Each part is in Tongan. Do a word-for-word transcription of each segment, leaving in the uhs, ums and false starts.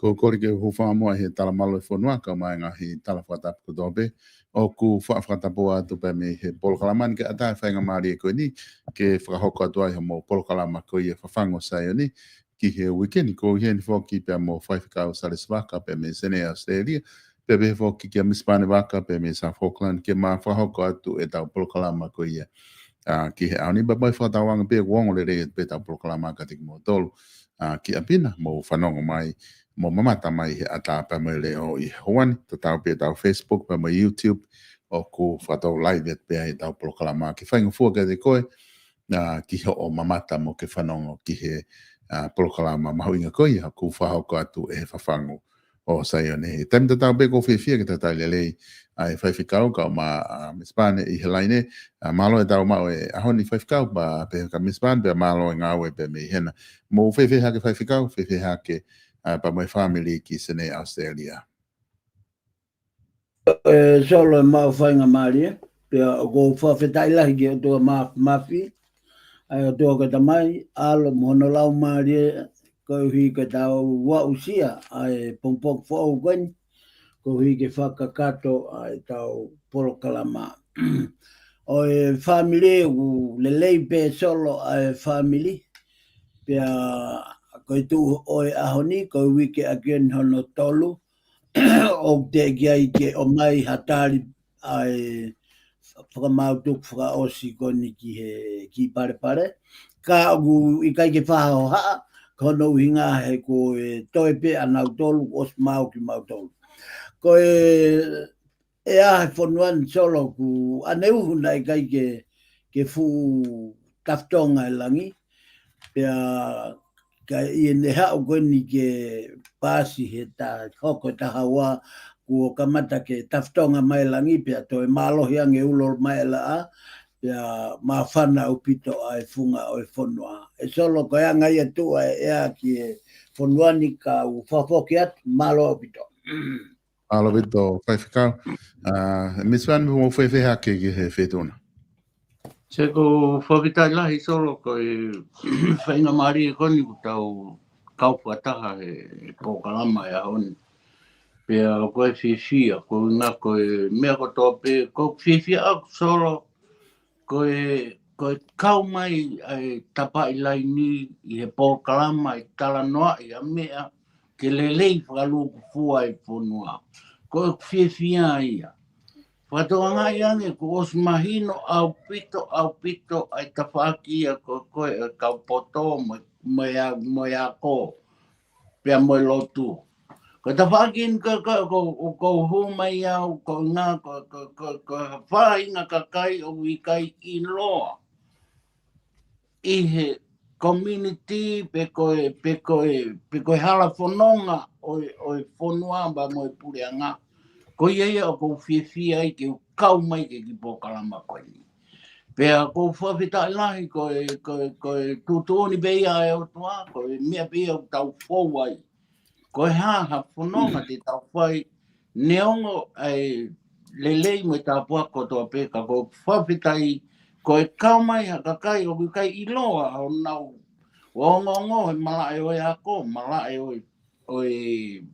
ʻOku ou kole ke u hūfanga muʻa he tala mālō e fonua kae ʻumaʻā e ngaahi tala fakatapu kotoa pē. ʻOku faʻa fakatapu atu pē mei he polokalama ni ke ʻatā e faingamālie ko eni ke fakahoko atu ai hoʻomou polokalama ko ia Fafangu ʻo Saione ki he uike ni. Ko ia ni foki pea mo Faifekau Salesi Vaka pea mei Senē ʻAositelēlia, pea pehē foki kia Misi Pane Vaka pea mei South Auckland ke ma fakahoko atu ʻetau polokalama ko ia ʻa, ki he ʻaho ni. Pea mo e fakatauange pē ʻoku ongo lelei pē ʻetau polokalama kiate kimoutolu ʻa, ki ʻapi na, mou fanongo mai, mou mamata mai he ʻatā pea mo e leʻo ʻi he houa ni. Tatau pē ʻetau Facebook pea mo e YouTube, ʻoku fakatou live atu pē ai ʻetau polokalama ke faingofua kiate koe ʻa, ki hoʻo mamata mo ke fanongo ki he ʻa, polokalama mahuʻinga ko ia ʻoku fakahoko atu ʻe he Fafangu ʻo Saione. Taimi tatau pē ʻoku ou fiefia ke talitali lelei ʻa e Faifekau kae ʻumaʻā ʻa, Misi Pane ʻi he laine. ʻA, mālō e tau maʻu e ʻaho ni Faifekau, pea pehē kia Misi Pane, pea mālō e ngāue pea mei hena. Mou fēfē hake Faifekau, fēfē hake ʻa, pea mo e fāmili ki Senē ʻAositelēlia? ʻE Solo, ʻoku mau faingamālie, pea ʻoku ou fakafetaʻi lahi ki he ʻOtua Mā-, Māfimafi, ʻa e ʻOtua ko e Tamai, ʻAlo mo hono Laumālie, koeʻuhi ko ʻetau aʻusia ʻa e pongipongi foʻou ko eni, koeʻuhi ke fakakakato ʻa ʻetau polokalama. ʻO e fāmili, ʻoku lelei pē Solo ʻa e fāmili, pea ko e tuʻu ʻo e ʻaho ni, ko e uike ʻaki eni hono tolu, ʻoku teʻeki ai ke ʻomai ha tali ʻa e fakamāutuku fakaʻosi ko eni ki he kiʻi palepale. Ka ʻoku ʻikai ke faʻa hohaʻa, ko hono ʻuhinga he ko e toe pē ʻa nautolu, ʻosi maau kimautolu. Ko e, ʻe ʻa he fonua ni Solo ʻoku ʻaneuhu naʻe ʻikai ke, ke fuʻu tafitonga e langi. Pea ka ʻi heʻene haʻu ko eni ke paasi he ta-, hoko e taha ua kuo kamata ke tafitonga mai e langi, pea toe mālohi ange ulo mai e laʻā, pea māfana ʻaupito ʻa e funga ʻo e fonua. ʻE Solo, ko e anga ia e tuʻu ʻa e ʻea ki he fonua ni, kau fakafoki atu, mālō ʻaupito. Mālō ʻaupito Faifekau. ʻA, Misi Pane, mou fēfē hake ki he feituʻu na? Sē, ʻoku ou fakafetaʻi lahi Solo ko e faingamālie ko eni kuo tau kau fakataha he, he polokalama he ʻaho ni. Pea ʻoku ou fiefia, ko e ʻuhinga ko e meʻa kotoa pē, ʻoku ou fiefia ʻaupito Solo, ko e, ko e kau mai ʻa e tapaʻi laini ʻi he polokalama ʻi he talanoaʻi ʻa e meʻa ke lelei fakalūkufua e fonua. ʻOku ou fiefia ia. Fakatokangaʻi ange kuo ʻosi mahino ʻaupito, ʻaupito ʻa e tafaʻaki ia ko, ko e kau poto mo, mo e a-, mo e ako pea mo e lotu. Ko e tafaʻaki eni ka, ka, ko, ko, ʻoku ou hū mai au, ko e ʻuhinga, ko, ko, ko, ko e faʻahinga kakai ʻoku ʻikai ʻiloa ʻi he community pe ko e, pe ko e, pe ko e hala fononga ʻo e, ʻo e fonua pea mo e puleʻanga. Ko ia ia ʻoku ou fiefia ai ke u kau mai ki he kiʻi polokalama ko eni. Pea ʻoku ou fakafetaʻi lahi ko e, ko e, ko e tuʻutuʻuni pē ia ʻa e ʻOtua, ko e meʻa pē ia ʻoku tau fou ai. Ko e hā ha fononga te tau fai, neongo ʻa e lelei mo e tāpuaki kotoa pē, ka ʻoku ou fakafetaʻi, ko e kau mai ha kakai ʻoku ʻikai ʻiloa honau, ʻoku ongoongo he malaʻe ʻo e ako, malaʻe ʻo e, ʻo e,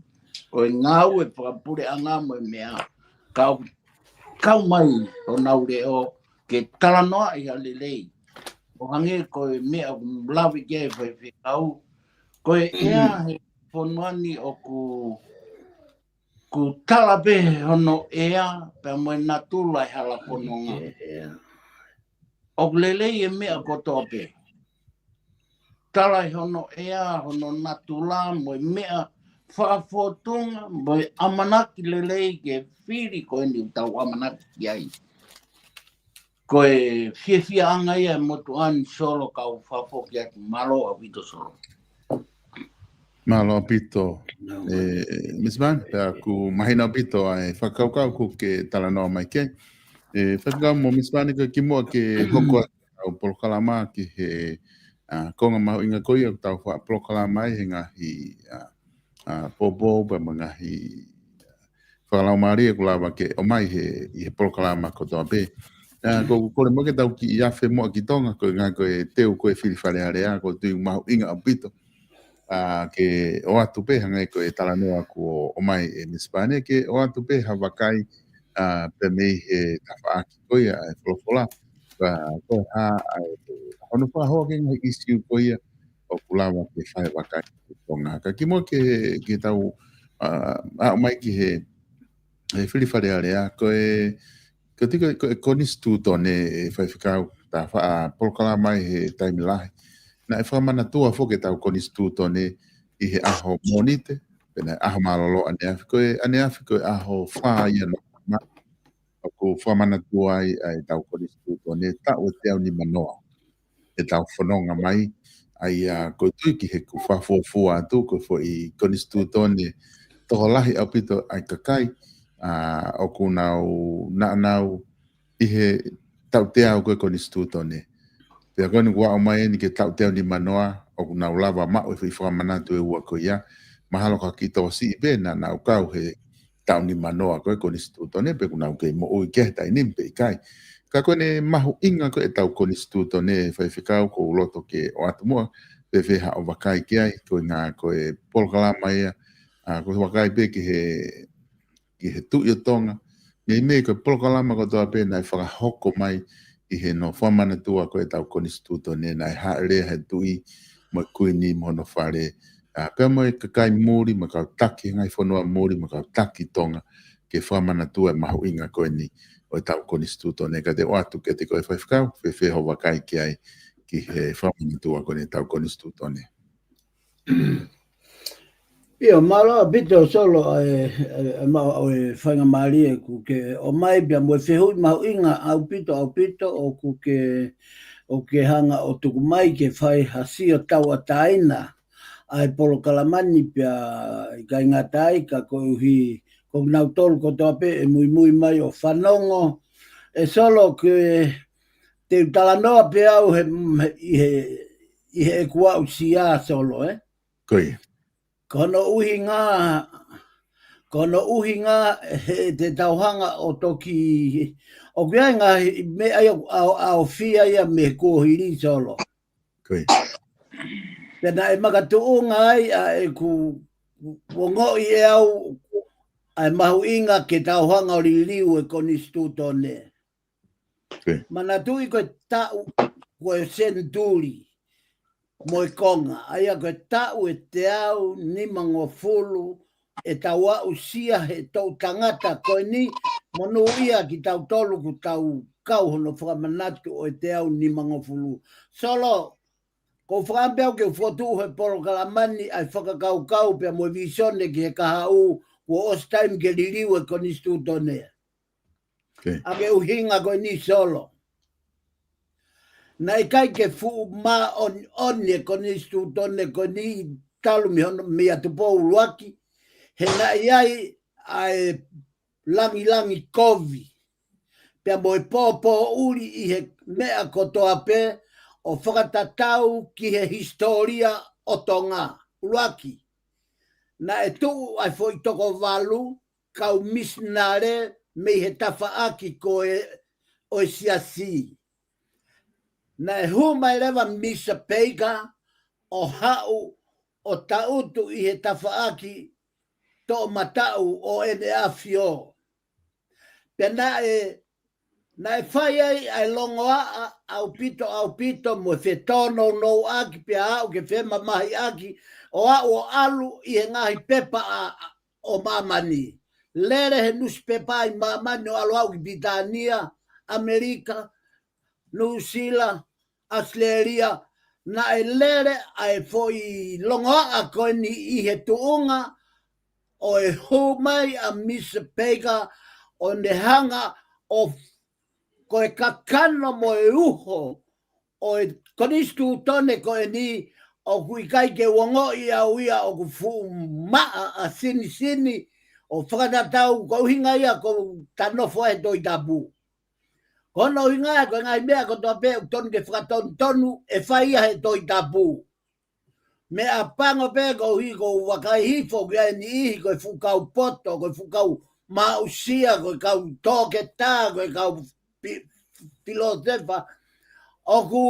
ʻo e ngāue fakapuleʻanga mo e meʻa. Kau, kau mai honau leʻo ke talanoaʻi ha lelei. ʻO hangē ko e meʻa ʻoku lave ki ai e Faifekau. Ko e ʻea he fonua ni ʻoku, ʻoku tala pē hono ʻea, pea mo e natula e hala fononga. ʻOku lelei e meʻa kotoa pē. Tala ʻe hono ʻea, hono natula, mo e meʻa fakafōtunga, mo e ʻamanaki lelei ki he fili ko eni ʻoku tau ʻamanaki ki ai. Ko e fiefiaʻanga ia e motuʻa ni Solo, kau fakafoki atu, mālō ʻaupito Solo. Mālō ʻaupito. ʻE, Misi Pane, pea ʻoku mahino ʻaupito ʻa e fakakaukau ʻoku ke talanoa mai ki ai. ʻE, Faifekau mo Misi Pane, ka kimuʻa ke hoko atu ʻetau polokalama ki he, ʻa, konga mahuʻinga ko ia ʻoku tau faʻa polokalama ai he ngaahi, ʻa, ʻa, poupou pea mo e ngaahi fakalaumālie ʻoku lava ke ʻomai he, ʻi he polokalama kotoa pē. ʻA, ʻoku ou kole muʻa ke tau kiʻi afe muʻa ki Tonga, ko e ʻuhinga ko e teu ko e fili Fale Alea, ʻoku ou tui ʻoku mahuʻinga ʻaupito. ʻa, ke ʻoatu pē hangē ko e talanoa kuo ʻomai ʻe Misi Pane, ke ʻoatu pē ha vakai, ʻa, pē mei he tafaʻaki ko ia ʻa e folofola. Ka ko e hā ʻa e, hono fakahoa ki he ngaahi ʻīsiu ko ia ʻoku lava ke fai vakai ki Tonga. Ka kimuʻa ke, ke tau, ʻa, ʻomai ki he, he fili Fale Alea, ko e, ko e tiko, ko e konisitūtone ʻe Faifekau, ta faʻa polokalama ʻi he taimi lahi. Naʻe fakamanatua foki ʻetau konisitūtone ʻi he ʻaho Mōnite, pea naʻe ʻaho mālōlō ʻaneafi, ko e ʻaneafi ko e ʻaho fā ia ʻo Nōvema, ʻoku fakamanatua ai ʻa ʻetau konisitūtone, taʻu ʻe teau nima noa ʻetau fononga mai, ʻa ia ko e tui ki heʻeku fakafuofua atu, ko e foʻi konisitūtone tokolahi ʻaupito ʻa e kakai, ʻa, ʻoku nau, naʻa nau ʻi he taʻu teau ko e konisitūtone. Pea ko eni kuo aʻu mai eni ki he taʻu teau nima noa, ʻoku nau lava maʻu e foʻi fakamanatu ʻe ua ko ia, mahalo ko e kiʻi tokosiʻi pē naʻa nau kau he taʻu nima noa ko e konisitūtone, pe ʻoku nau kei moʻui ki he taimi ni pe ʻikai. Ka ko ʻene mahuʻinga ko ʻetau konisitūtone, Faifekau, ʻoku ou loto ke ʻoatu muʻa, pe fēfē haʻo vakai ki ai, koeʻuhinga ko e polokalama ia, ʻa, ko e vakai pē ki he, ki he Tuʻi ʻo Tonga, meimei ko e polokalama kotoa pē naʻe fakahoko mai ʻi he hono fakamanatua ko ʻetau konisitūtone, naʻe hāʻele he Tuʻi mo e Kuini mo hono fale, ʻa, pea mo e kakai muli, mo e kau taki ngaahi fonua muli, mo e kau taki Tonga, ke fakamanatua e mahuʻinga ko eni ʻo ʻetau konisitūtone. Ka te u ʻoatu kiate koe Faifekau, fēfē hoʻo vakai ki ai ki he fakamanatua ko eni ʻetau konisitūtone. ʻIo, mālō ʻaupito Solo, ʻa e, ʻa e, ʻa e, ma-, ʻa e faingamālie ʻoku ke ʻomai pea mo e fehuʻi mahuʻinga ʻaupito, ʻaupito, ʻoku ke, ʻoku ke hanga ʻo tuku mai ke fai ha sio tauʻatāina ʻa e polokalama ni pea ʻikai ngata ai ka koeʻuhi ko kinautolu kotoa pē ʻe muimui mai ʻo fanongo. ʻE Solo, ke te u talanoa pē au he, he, ʻi he, ʻi heʻeku aʻusia Solo, ē? Ko ia. Ko hono ʻuhinga, ko hono ʻuhinga he te tau hanga ʻo toki, ʻoku ʻi ai e ngaahi meʻa ia ʻoku ʻaofia ia mei he kuohili Solo. Ko ia. Pea naʻe makatuʻunga ai ʻa ʻeku ongoʻi ʻe au ʻa e mahuʻinga ke tau hanga ʻo liliu e konisitūtone. Ko ia. Manatuʻi ko e taʻu, ko e senituli mo e konga, ʻa ia ko e taʻu ʻe teau nimangofulu ʻetau aʻusia he toʻutangata ko eni, monūʻia kitautolu kuo tau kau hono fakamanatu ʻo e teau nimangofulu. Solo, ʻoku ou fakaʻamu pē au ke u fokotuʻu he polokalama ni ʻa e fakakaukau pea mo e vīsone ki he kahaʻu kuo ʻosi taimi ke liliu e konisitūtone. Ko ia. ʻA e ʻuhinga ko eni Solo. Naʻe ʻikai ke fuʻu māʻoniʻoni e konisitūtone ko eni talu mei hono, mei ʻa Tupou ʻUluaki, he naʻe ʻi ai ʻa e langilangi kovi pea mo e pōpōʻuli ʻi he meʻa kotoa pē ʻo fakatatau ki he hisitōlia ʻo Tonga. ʻUluaki, naʻe tuʻu ʻa e foʻi toko valu kau misinale mei he tafaʻaki ko ē ʻo e Siasi. Naʻe hū mai leva Misa Peika ʻo haʻu ʻo taʻutu ʻi he tafaʻaki toʻomataʻu ʻo ʻEne ʻAfio. Pea naʻe, naʻe fai ai ʻa e longoaʻa ʻaupito, ʻaupito mo e fetōnounouʻaki pea aʻu ke femamahiʻaki ʻo aʻu ʻo ʻalu ʻi he ngaahi pepa ʻa, ʻo māmani. Lele he nusipepa ʻi māmani ʻo ʻalu aʻu ki Pilitānia, ʻAmelika, Nuʻusila, ʻAositelēlia, naʻe lele ʻa e foʻi longoaʻa ko eni ʻi he tuʻunga ʻo e hū mai ʻa Misa Peika ʻo ne hanga ʻo ko e kakano mo e uho ʻo e konisitūtone ko eni ʻoku ʻikai ke u ongoʻi au ia ʻoku fuʻu maʻa ʻa sinisini ʻo fakatatau ko e ʻuhinga ia ʻoku ta nofo he Tohi Tapu. Ko hono ʻuhinga ia ko e ngaahi meʻa kotoa pē ʻoku tonu ke fakatonutonu ʻe fai ia he Tohi Tapu. Meʻapango pē koeʻuhi ʻoku ou vakai hifo ki ai e niʻihi ko e fuʻu kau poto, ko e fuʻu kau maʻusia, ko e kau toketā, ko e kau pi-, filōsefa. ʻOku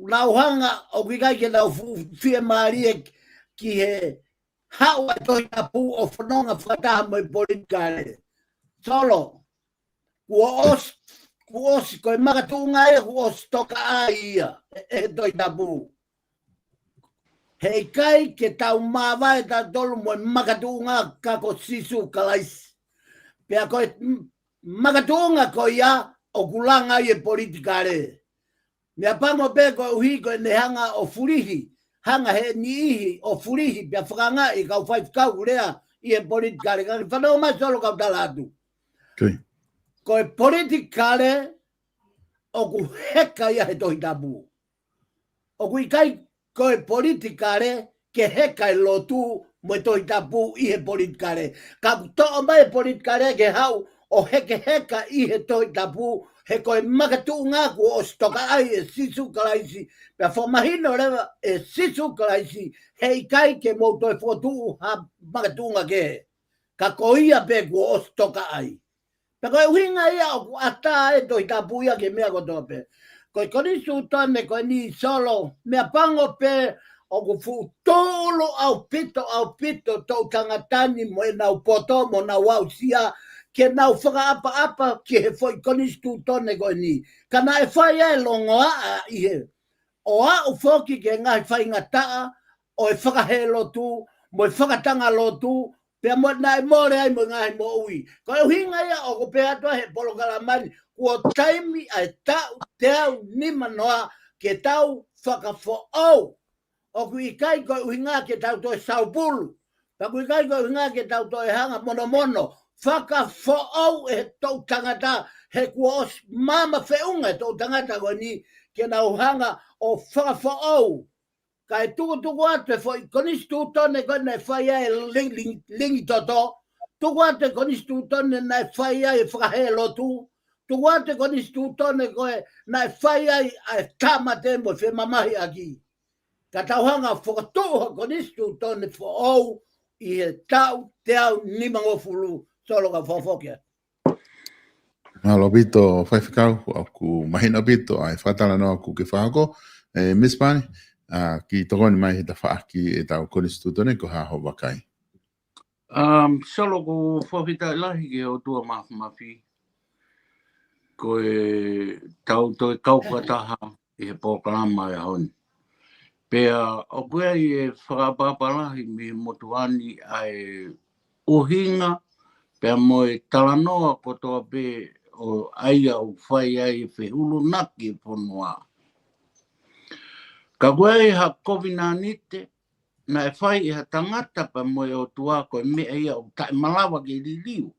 nau hanga, ʻoku ʻikai ke nau fuʻu fiemālie ki he haʻu ʻa e Tohi Tapu ʻo fononga fakataha mo e politikale. Solo, kuo ʻosi, kuo ʻosi ko e makatuʻunga ia, kuo ʻosi tokaʻi ia ʻe, ʻe he Tohi Tapu. He ʻikai ke tau māvae tautolu mo e makatuʻunga ka ko Sīsū Kalaisi. Pea ko e m-, makatuʻunga ko ia ʻoku langa ai e politikale. Meʻapango pē koeʻuhi ko ʻene hanga ʻo fulihi, hanga he niʻihi ʻo fulihi, pea fakangaʻi e kau faifekau lea ʻi he politikale. Ka ke fanongo mai Solo kau tala atu. Ko e politikale ʻoku heka ia he Tohi Tapu. ʻOku ʻikai ko e politikale ke heka e lotu mo e Tohi Tapu ʻi he politikale. Ka ʻoku toʻo mai e politikale ke haʻu ʻo hekeheka ʻi he Tohi Tapu, he ko e makatuʻunga kuo ʻosi tokaʻi ʻe Sīsū Kalaisi, pea fakamahino leva ʻe Sīsū Kalaisi, he ʻikai ke mou toe fokotuʻu ha makatuʻunga kehe. Ka ko ia pē kuo ʻosi tokaʻi. Pea ko e ʻuhinga ia ʻoku ʻatā e Tohi Tapu ia ki he meʻa kotoa pē. Ko e konisitūtone ko eni Solo, meʻapango pē ʻoku fuʻu tūʻulu ʻaupito, ʻaupito toʻu tangata ni mo ʻenau poto, mo ʻenau aʻusia, ke nau fakaʻapaʻapa ki he foʻi konisitūtone ko eni. Ka naʻe fai ai e longoaʻa ʻi he ʻo aʻu foki ki he ngaahi faingataʻa ʻo e fakahē lotu, mo e fakatanga lotu, pea mo naʻe mole ai mo e ngaahi moʻui. Ko e ʻuhinga ia ʻoku pehē atu ai he polokalama ni, kuo taimi ʻa e taʻu teau nimanoa ke tau fakafoʻou. ʻOku ʻikai ko e ʻuhinga ke tau toe saupulu. Pea ʻoku ʻikai ko e ʻuhinga ke tau toe hanga monomono. Fakafoʻou e toʻu tangata, he kuo ʻosi maama feʻunga e toʻu tangata ko eni ke nau hanga ʻo fakafoʻou. Kae tukutuku atu e foʻi konisitūtone ko ē naʻe fai ai e ling-, ling-, lingi toto. Tuku atu e konisitūtone naʻe fai ai e fakahē lotu. Tuku atu e konisitūtone ko ē naʻe fai ai ʻa e tāmate mo e femamahiʻaki. Ka tau hanga ʻo fokotuʻu ha konisitūtone foʻou ʻi he taʻu teau nimangofulu, Solo, ka fofoke. Mālō ʻaupito, faifekau, ʻoku mahino ʻaupito ʻa e fakatalanoa ʻoku ke fakahoko. ʻE, Miss Pani, ʻa, kiʻi tokoni mai he tafaʻaki ʻetau konisitūtone, ko e hā hoʻo vakai? Um, Solo, ʻoku ou fakafetaʻi lahi ki he ʻOtua Mafimafi. Ko e tau toe kau fakataha ʻi he polokalama ʻo e ʻaho ni. Pea ʻoku ʻi ai e fakaʻapaʻapa lahi mei he motuʻa ni ʻa e ʻuhinga, pea mo e talanoa kotoa pē ʻo ʻa ia ʻoku fai ai e fehulunaki e fonua. Ka ʻoku ʻi ai ha kovinānite naʻe fai ʻe ha tangata pea mo e ʻOtua, ko e meʻa ia ʻoku taʻemalava ke liliu.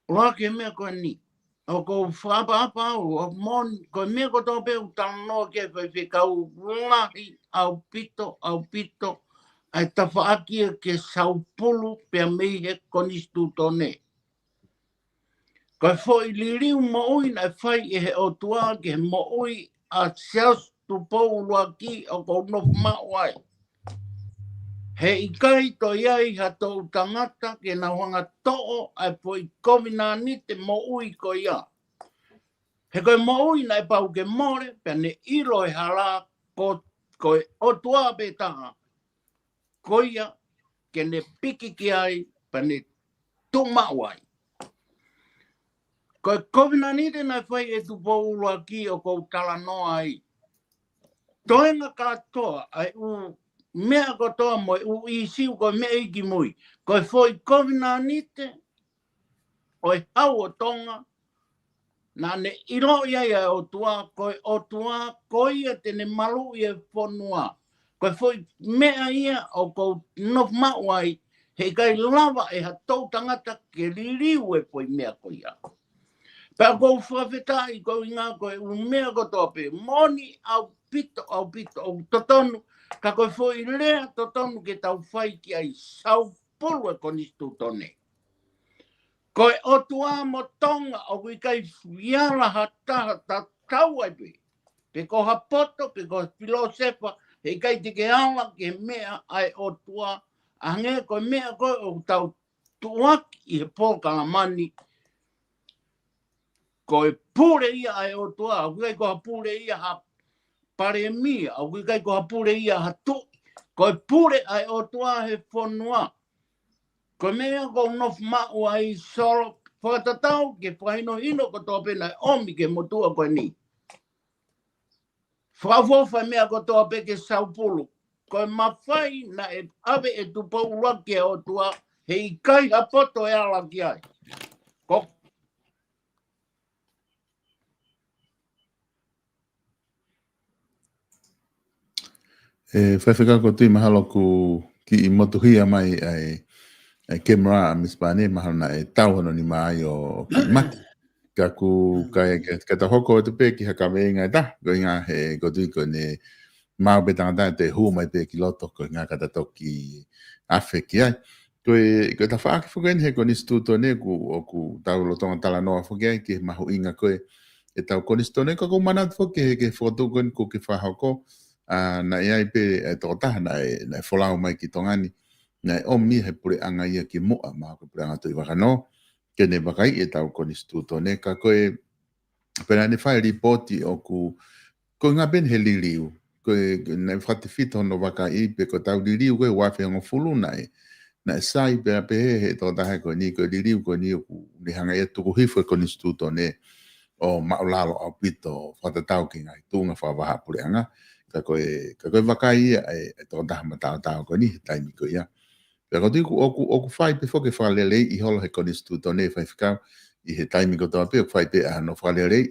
ʻUluaki e meʻa ko eni, ʻoku ou fakaʻapaʻapa au, ʻoku moʻoni, ko e meʻa kotoa pē ʻoku talanoa ki ai e faifekau, lahi ʻaupito, ʻaupito ʻa e tafaʻaki ia ke saupulu pea mei he konisitūtone. Ko e foʻi liliu moʻui naʻe fai ʻe he ʻOtua ki he moʻui ʻa Siaosi Tupou ʻUluaki ʻoku ou nofo maʻu ai. He ʻikai toe ʻi ai ha toʻu tangata ke nau hanga ʻo toʻo ʻa e foʻi kovinānite moʻui ko ia. He ko e moʻui naʻe pau ke mole, pea ne ʻilo e hala ko, ko e ʻOtua pē taha ko ia ke ne piki ki ai, pea ne tuʻu maʻu ai. Ko e kovinānite naʻe fai ʻe Tupou ʻUluaki ʻoku ou talanoa ai. Toenga kātoa ʻa e ʻū meʻa kotoa mo e ʻū ʻīsiu ko e meʻa ʻi ki mui. Ko e foʻi kovinānite ʻo e Hau ʻo Tonga, naʻa ne ʻiloʻi ai ʻa e ʻOtua, ko e ʻOtua, ko ia te ne maluʻi e fonua. Ko e foʻi meʻa ia ʻoku ou nofo maʻu ai, he ʻikai lava ʻe ha toʻu tangata ke liliu e foʻi meʻa ko ia. Pea ʻoku ou fakafetaʻi koeʻuhinga ko e ʻū meʻa kotoa pē, moʻoni ʻaupito, ʻaupito, ʻoku totonu, ka ko e foʻi lea totonu ke tau fai ki ai, saupulu e konisitūtone. Ko e ʻOtua mo Tonga ʻoku ʻikai fiala ha taha tatau ai pē. Pe ko ha poto, pe ko ha filōsefa, he ʻikai te ke ala ki he meʻa ʻa e ʻOtua, ʻa hangē ko e meʻa ko ē ʻoku tau tuʻuaki ʻi he polokalama ni. Ko e pule ia ʻa e ʻOtua, ʻoku ʻikai ko ha pule ia ha palēmia, ʻoku ʻikai ko ha pule ia ha tuʻi, Ko e pule ʻa e ʻOtua he fonua. Ko e meʻa ʻoku ou nofo maʻu ai Solo, fakatatau ki he fakahinohino kotoa pē naʻe ʻomi ki he motuʻa ko eni. Fakaʻofoʻofa e meʻa kotoa pē ki he Saupulu. Ko e mafai naʻe ʻave ʻe Tupou ʻUluaki ki he ʻOtua, heʻikai ha poto ʻe ala ki ai. Ko ʻE, faifekau, ʻoku ou tui mahalo kuo kiʻi motuhia mai ʻa e, ʻa e camera ʻa Misi Pane, mahalo naʻe tau hono nima ai ʻo, ʻo kiʻi mate. Ka ʻoku, ka, ka, ka tau hoko atu pē ki ha kaveinga ʻe taha, ko e ʻuhinga he ʻoku ou tui ko ʻene maʻu pē tangata ʻe toe hū mai pē ki loto, ko e ʻuhinga ka ta toki afe ki ai. Ko e, ko e tafaʻaki foki eni he konisitūtone ʻoku, ʻoku tau lolotonga talanoa foki ai ki he mahuʻinga ko ē ʻetau konisitūtone, ka ʻoku ou manatu foki ki he, ki he fokotuʻu ko eni kuo ke fakahoko, ʻa, naʻe ʻi ai pē e tokotaha naʻe, naʻe folau mai ki Tonga ni, naʻe ʻomi he puleʻanga ia ki muʻa, mahalo ko e Puleʻanga Tuʻivakanō, ke ne vakaiʻi ʻetau konisitūtone, ka ko e, pea naʻa ne fai lipooti ʻoku, ko e ʻuhinga pē eni he liliu. Ko e, naʻe fakatefito hono vakaiʻi pe ko ʻetau liliu ko e ua afe hongofulu naʻe, naʻe sai pea pehē he tokotaha ko eni, ko e liliu ko eni ʻoku ne hanga ia ʻo tuku hifo e konisitūtone ʻo māʻulalo ʻaupito fakatatau ki he ngaahi tuʻunga fakavahaʻapuleʻanga. Ka ko e, ka ko e vakai ia ʻa e, ʻa e tokotaha mataotao ko eni he taimi ko ia. Pea ʻoku ou tui ʻoku, ʻoku, ʻoku fai pē foki e fakaleleiʻi holo he konisitūtone, faifekau, ʻi he taimi kotoa pē ʻoku fai pē ʻa hono fakaleleiʻi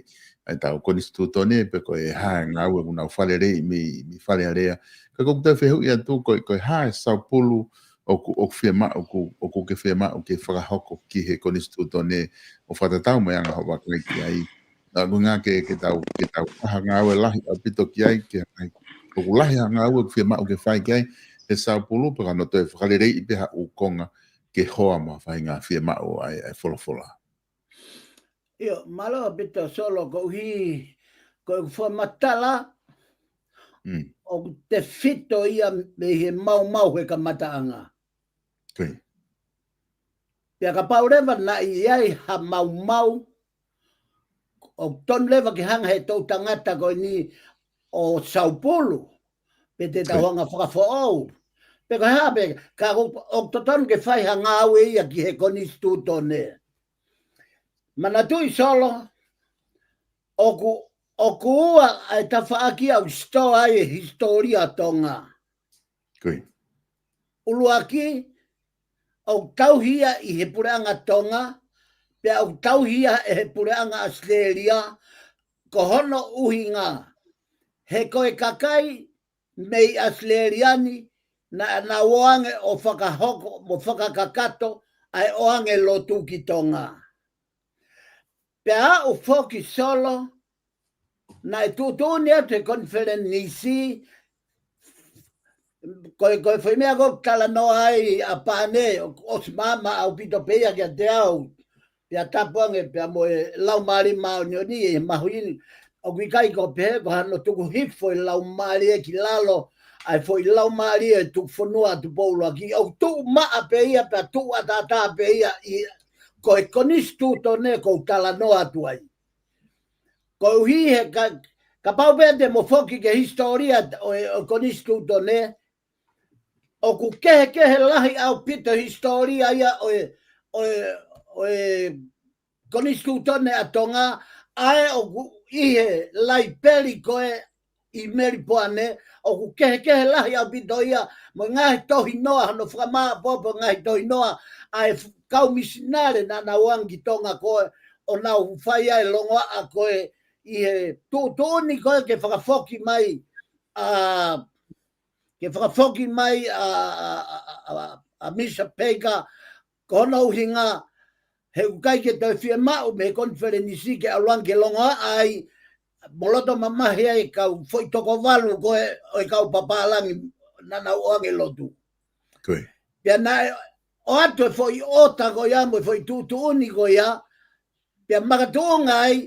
ʻa ʻetau konisitūtone, pe ko e hā e ngāue ʻoku nau fakaleleiʻi mei, mei Fale Alea. Ka ʻoku ou toe fehuʻi atu, ko e, ko e hā e Saupulu ʻoku, ʻoku fiemaʻu, ʻoku, ʻoku ke fiemaʻu ke fakahoko ki he konisitūtone ʻo fakatatau mo e anga hoʻo vakai ki ai. ʻA, ko e ʻuhinga ke, ke tau, ke tau ʻai ha ngāue lahi ʻaupito ki ai, ke ʻai. ʻOku lahi ha ngāue ʻoku fiemaʻu ke fai ki ai he Saupulu, pea ka nau toe fakaleleiʻi pē ha ʻū konga ke hoa mo ha faʻahinga fiemaʻu ʻa e, ʻa e folofola. ʻIo, mālō ʻaupito Solo, koeʻuhi, ko ʻeku fakamatala, Mm. ʻoku tefito ia mei he maumau he kamataʻanga. Ko ia. Pea kapau leva naʻe ʻi ai ha maumau, ʻoku tonu leva ke hanga he toʻutangata ko eni ʻo Saupulu, pe te tau Ko ia. hanga fakafoʻou. Pe ko e hā pē, ka ʻoku, ʻoku totonu ke fai ha ngāue ia ki he konisitūtone. Manatuʻi Solo, ʻoku, ʻoku ua ʻa e tafaʻaki ʻoku sitoa ai e hisitōlia Tonga. Ko ia. ʻUluaki, ʻoku tauhi ia ʻe he Puleʻanga Tonga, pea ʻoku tauhi ia ʻe he Puleʻanga ʻAositelēlia, ko hono ʻuhinga, he ko e kakai mei ʻAositelēlia ni, naʻa nau ō ange ʻo fakahoko, mo fakakakato, ʻa e ō ange lotu ki Tonga. Pea aʻu foki Solo, naʻe tuʻutuʻuni atu he konifelenisi, ko e, ko e foʻi meʻa ko ē ʻoku talanoa ai ʻa Pane, ʻo, ʻosi maama ʻaupito pē ia kiate au, pea tapu ange, pea mo e Laumālie Māʻoniʻoni ʻi he mahuʻinga, ʻoku ʻikai ko e pehē, ko hano tuku hifo e Laumālie ki lalo, ʻa e foʻi Laumālie ʻo e tuku fonua ʻa Tupou ʻUluaki, ʻoku tuʻu maʻa pē ia, pea tuʻu ʻataʻatā pē ia ʻi, ko e konisitūtone ʻoku ou talanoa atu ai. Koeʻuhi he ka, kapau pē te mo foki ki he hisitōlia ʻo e, ʻo e konisitūtone, ʻoku kehekehe lahi ʻaupito e hisitōlia ia ʻo e, ʻo e, ʻo e konisitūtone ʻa Tonga, ʻa ē ʻoku ʻi he laipeli ko ē ʻi Melipoane, ʻoku kehekehe lahi ʻaupito ia, mo e ngaahi tohinoa, hono fakamāʻopoʻopo e ngaahi tohinoa ʻa e f-, kau misinale naʻa nau ō ange ki Tonga ko ē, ʻo nau fai ai e longoaʻa ko ē ʻi he tuʻutuʻuni ko ē ke fakafoki mai, ʻa, ke fakafoki mai ʻa, ʻa, ʻa, ʻa, ʻa Misa Peika, ko hono ʻuhinga, he ʻoku ʻikai ke toe fiemaʻu mei he konifelenisi ke ʻalu ange ke longoaʻa ai, mo loto mamahi ai e kau foʻi toko valu ko ē ʻo e kau papālangi naʻa nau ō ange lotu. Ko ia. Pea naʻe ʻoatu e foʻi ʻota ko ia mo e foʻi tuʻutuʻuni ko ia, pea makatuʻunga ai,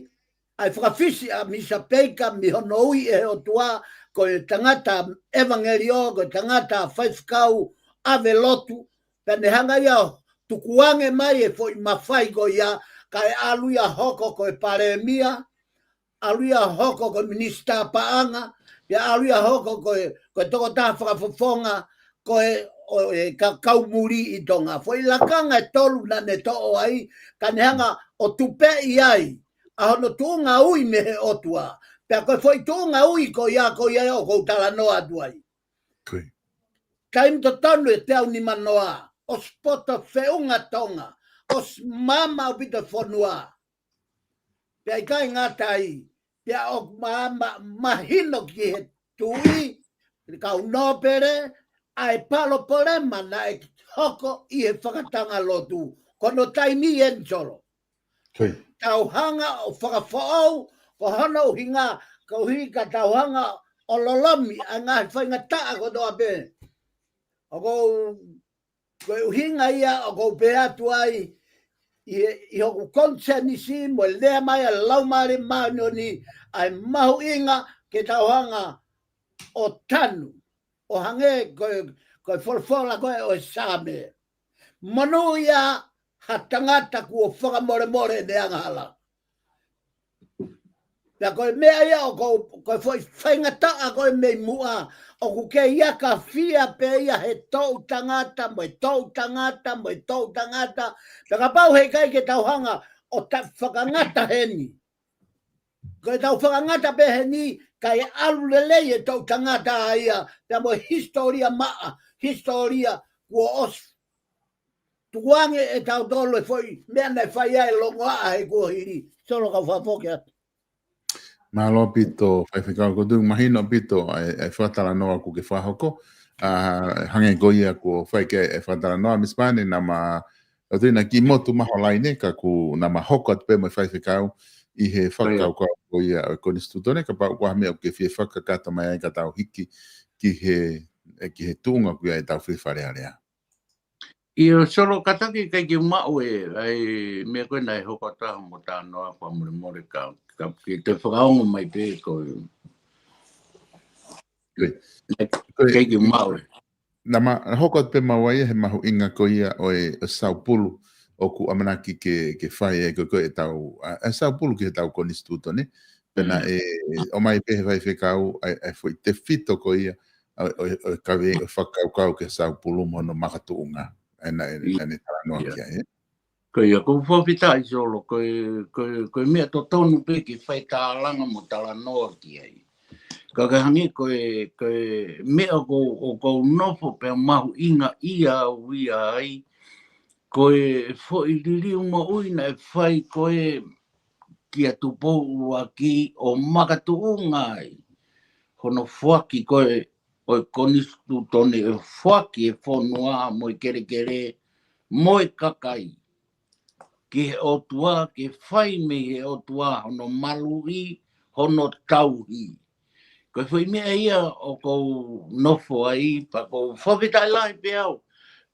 ʻa e fakafisi ʻa Misa Peika mei hono ui ʻe he ʻOtua, ko e tangata ʻevangeliō, ko e tangata faifekau ʻave lotu, pea ne hanga ia ʻo tukuange mai e foʻi mafai ko ia, kae ʻalu ia ʻo hoko ko e palēmia, ʻalu ia ʻo hoko ko e minisitā paʻanga, pea ʻalu ia ʻo hoko ko e ko e tokotaha fakafofonga, ko e, ʻo e ka-, kau muli ʻi Tonga. Foʻi lakanga ʻe tolu naʻa ne toʻo ai, ka ne hanga ʻo tupeʻi ai ʻa hono tuʻunga ui mei he ʻOtua. Pea ko e foʻi tuʻunga ui ko ia, ko ia ʻoku ou talanoa atu ai. Taimi totonu ʻe teau nimanoa, ʻosi poto feʻunga Tonga, ʻosi maama ʻaupito fonua. Pea ʻikai ngata ai, pea ʻoku ma-, ma-, mahino ki he tuʻi, kau nōpele, ʻa e palopalema naʻe hoko ʻi he fakatanga lotu. Ko hono taimi eni, Solo. Tau hanga ʻo fakafoʻou, ko hono ʻuhinga, ko e ʻuhinga ka tau hanga ʻo lolomi ʻa e ngaahi faingataʻa kotoa pē. ʻOku ou, ko e ʻuhinga ia ʻoku ou pehē atu ai, ʻi he, ʻi hoku konisēnisi mo e lea mai ʻa e Laumālie Māʻoniʻoni, ʻa e mahuʻinga ke tau hanga ʻo tanu, ʻo hangē ko e, ko e folofola ko ē ʻo e Saame. Monūʻia ha tangata kuo fakamolemole ʻene angahala. Pea ko e meʻa ia ʻoku, ko e foʻi faingataʻa ko ē mei muʻa, ʻoku kei aka fia pē ia he toʻu tangata, mo e toʻu tangata, mo e toʻu tangata. Pea kapau heʻikai ke tau hanga ʻo ta-, fakangata heni. Ko e tau fakangata pē heni, kae ʻalu lelei e toʻu tangata ʻa ia, pea mo e hisitōlia maʻa, hisitōlia kuo ʻosi tukuange ʻe tautolu e foʻi meʻa naʻe fai ai e longoaʻa he kuohili. Solo, kau fakafoki atu. Mālō ʻaupito, Faifekau, ʻoku ou tui ʻoku mahino ʻaupito ʻa e, ʻa e fakatalanoa kuo ke fakahoko. ʻA, hangē ko ia kuo fai ki ai e fakatalanoa, Misi Pane, naʻa ma, ʻoku ou tui naʻe kiʻi motu mai ho laine, ka kuo nau ma hoko atu pē mo e Faifekau ʻi he fakakaukau ko ia ʻo e Konisitūtone, kapau ʻoku ʻi ai ha meʻa ʻoku ke fie fakakakato mai ai ka tau hiki ki he, ʻe, ki he tuʻunga ko ia ʻetau fili Fale Alea. ʻIo, Solo, kātaki, ʻikai ke u maʻu e, ʻa e meʻa ko ē naʻe hoko atu ai hoʻomo talanoa, fakamolemole ka, ka ke toe fakaongo mai pē ko e. Ko e, ʻikai ke u maʻu e. Naʻa ma hoko atu pē maua ia he mahuʻinga ko ia ʻo e, ʻo e saupulu ʻoku ʻamanaki ke, ke fai ai ko ē ʻetau, ʻa, ʻa e saupulu ki heʻetau Konisitūtone. Pea naʻe ʻomai pē he Faifekau ʻa e, ʻa e foʻi tefito ko ia ʻo, ʻo, ʻo e kaveinga ʻo e fakakaukau ki he saupulu mo hono makatuʻunga. ʻA ia naʻe, naʻa ne talanoa ki ai, ē? Ko ia, ʻoku ou fakafetaʻi, Solo, ko e, ko e, ko e meʻa totonu pē ke fai tālanga mo talanoa ki ai. Ka ke hangē ko e, ko e meʻa ʻoku ou, ʻoku ou nofo pea mahuʻingaʻia au ia ai, ko e foʻi liliu moʻui naʻe fai ko ē kia Tupou ʻUluaki ʻo makatuʻunga ai hono foaki ko ē ʻo e Konisitūtone, ʻo foaki e fonua mo e kelekele mo e kakai ki he ʻOtua, ke fai mei he ʻOtua hono maluʻi, hono tauhi. Ko e foʻi meʻa ia ʻoku ou nofo ai, pea ʻoku ou fakafetaʻi lahi pē au.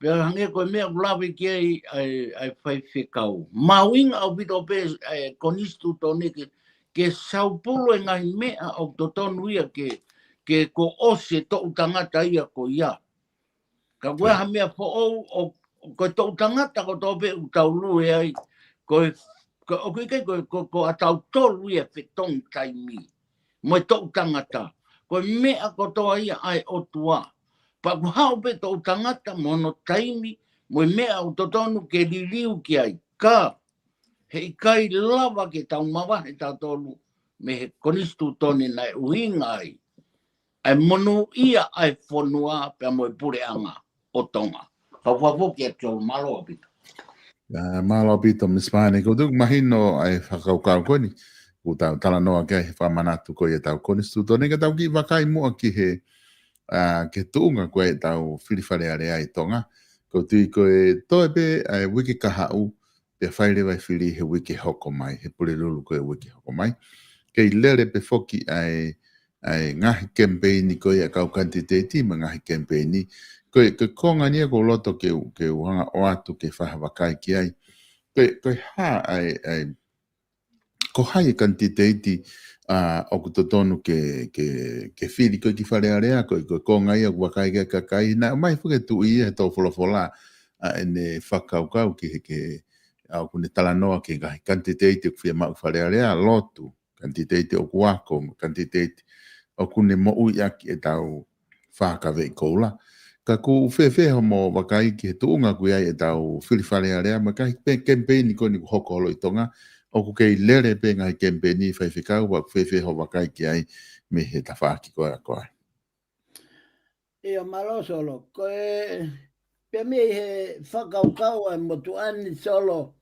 Pea hangē ko e meʻa ʻoku lave ki ai ʻa e, ʻa e Faifekau. Mahuʻinga ʻaupito pē ʻa e Konisitūtone ke, ke saupulu e ngaahi meʻa ʻoku totonu ia ke, ke kuo ʻosi e toʻu tangata ia ko ia. Ka ʻoku ʻi ai ha meʻa foʻou ʻo, ko e toʻu tangata kotoa pē ʻoku tau lue ai. Ko e, ko, ʻoku ʻikai ko, ko, ko ʻatautolu ia fetongi taimi mo e toʻu tangata. Ko e meʻa kotoa ia ʻa e ʻOtua. Pea ʻoku haʻu pē toʻu tangata mo hono taimi, mo e meʻa ʻoku totonu ke liliu ki ai. Ka heʻikai lava ke tau mavahe tautolu mei he Konisitūtone naʻe ʻuhinga ai ʻa e monūʻia ʻa e fonua pea mo e puleʻanga ʻo Tonga. Kau fakafoki atu, mālō ʻaupito. ʻIa, mālō ʻaupito, Misi Pane, ʻoku ou tui ʻoku mahino ʻa e fakakaukau ko eni ʻoku tau talanoa ki ai he fakamanatu ko ia ʻetau Konisitūtone, ka tau kiʻi vakai muʻa ki he, ʻa, ki he tuʻunga ko ē ʻetau fili Fale Alea ʻi Tonga. ʻOku ou tui ko e toe pē ʻa e uike kahaʻu, pea fai leva e fili he uike hoko mai, he Pulelulu ko e uike hoko mai. Kei lele pē foki ʻa e, ʻa e ngaahi kemipeini ko ia ʻa e kau kanititeiti mo e ngaahi kemipeini. Ko e, ko e konga eni ia ʻoku ou loto ke u, ke u hanga ʻo ʻoatu ke fakavakai ki ai. Ko e, ko e hā ʻa e, ʻa e, ko hai e kanititeiti, ʻa, ʻoku totonu ke, ke, ke fili ko ē ki Fale Alea, ko e, ko e konga ia ʻoku vakai ki ai e kakai, naʻe ʻomai foki ʻe he tuʻi ia he tō folofola, ʻa ʻene fakakaukau ki he, ki he, ʻa, ʻoku ne talanoa ki he ngaahi kanititeiti ʻoku fiemaʻu ki Fale Alea, lotu, kanititeiti ʻoku ako, kanititeiti ʻoku ne moʻui ʻaki ʻetau fakaveʻi koula. Ka ʻoku fēfē hoʻomo vakai ki he tuʻunga ʻoku ʻi ai ʻetau fili Fale Alea, mo e ngaahi pe-, kemipeini ko eni ʻoku hoko holo ʻi Tonga, ʻoku kei lele pē ngaahi kemipeini faifekau, ʻoku fēfē hoʻo vakai ki ai mei he tafaʻaki ko ē ʻa koe? ʻIo, mālō Solo, ko e pea mei he fakakaukau ʻa e motuʻa ni Solo,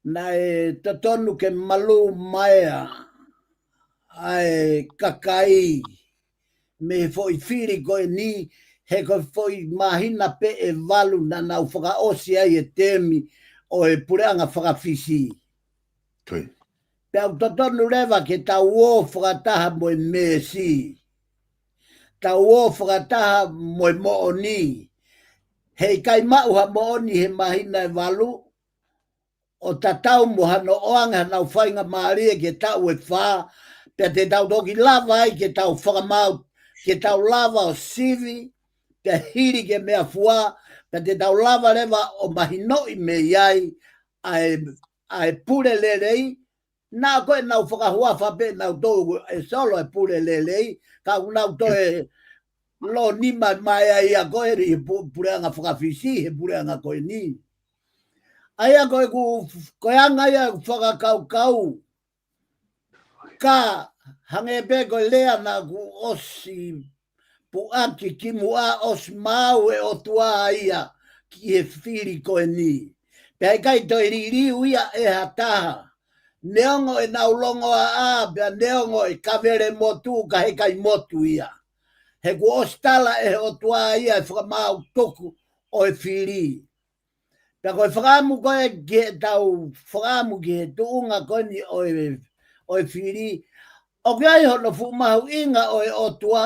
naʻe totonu ke malū mai ʻa e kakai mei he foʻi fili ko eni, he ko e foʻi māhina pē ʻe valu naʻa nau fakaʻosi ai e temi ʻo e puleʻanga faka-Fisi. Ko ia. Pea ʻoku totonu leva ke tau ō fakataha mo e meesi. Tau ō fakataha mo e moʻoni. He ʻikai maʻu ha moʻoni he māhina ʻe valu, ʻo tatau mo hano ʻoange hanau faingamālie ki he taʻu ʻe fā, pea te tau toki lava ai ke tau fakamaau, ke tau lava ʻo sivi, pea hili ke meʻafua, pea te tau lava leva ʻo mahinoʻi mei ai ʻa e, ʻa e pule lelei, naʻa ko ʻenau fakahuafa pē ʻenau tō ʻe Solo e pule lelei, ka ʻoku nau toe lōnima mai ai ʻa ko ē ʻi he pu-, puleʻanga faka-Fisi, he puleʻanga ko eni. ʻA ia ko ʻeku, ko e anga ia ʻeku fakakaukau, ka hangē pē ko e lea naʻa ku ʻosi puʻaki kimuʻa, ʻosi maau e ʻOtua ia ki he fili ko eni. Pea ʻikai toe liliu ia ʻe ha taha. Neongo ʻenau longoaʻa, pea neongo e kavele motu, ka heʻikai motu ia. He kuo ʻosi tala ʻe he ʻOtua ia e fakamaau tuku ʻo e fili. Pea ko e fakaʻamu ko ē ke tau fakaʻamu ki he tuʻunga ko eni ʻo e, ʻo e fili, ʻoku ʻi ai hono fuʻu mahuʻinga ʻo e ʻOtua,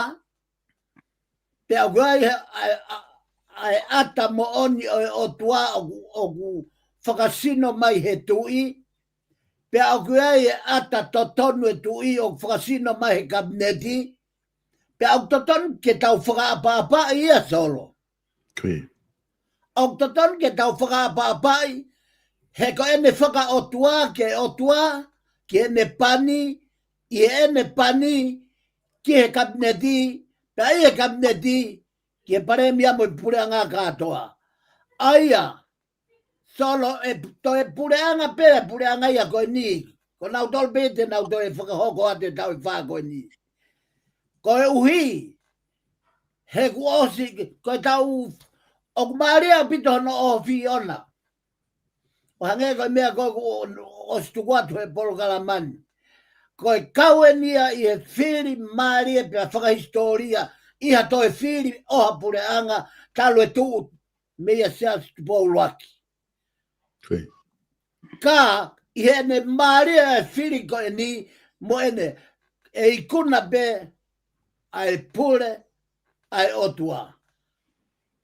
pea ʻoku ʻi ai ʻa e, ʻa e, ʻa e ʻata moʻoni ʻo e ʻOtua ʻoku, ʻoku fakasino mai he tuʻi, pea ʻoku ʻi ai e ʻata totonu e tuʻi ʻoku fakasino mai he kapineti, pea ʻoku totonu ke tau fakaʻapaʻapaʻi ia Solo. Ko ia. ʻOku totonu ke tau fakaʻapaʻapaʻi, he ko ʻene fakaʻotua ki he ʻOtua, ki heʻene pani, ʻi heʻene pani, ki he kapineti, pea ʻi he kapineti, ki he palēmia mo e puleʻanga kātoa. ʻA ia, Solo, ʻe toe puleʻanga pē, puleʻanga ia ko eni. Ko nautolu pē te nau toe fakahoko atu e taʻu ʻe fā ko eni. Koeʻuhi, he kuo ʻosi, ko e taʻu, ʻoku mālie ʻaupito hono ʻohofi ʻona. ʻO hangē ko e meʻa ko ē kuo ʻosi tuku atu he polokalama ni. Ko e kau eni ia ʻi he fili mālie pea fakahisitōlia, ʻi ha toe fili ʻo ha puleʻanga, talu e tuʻu meia Siaosi Tupou ʻUluaki. Ko ia. Ka, ʻi heʻene mālie e fili ko eni, mo ʻene, ʻe ikuna pē ʻa e pule ʻa e ʻOtua.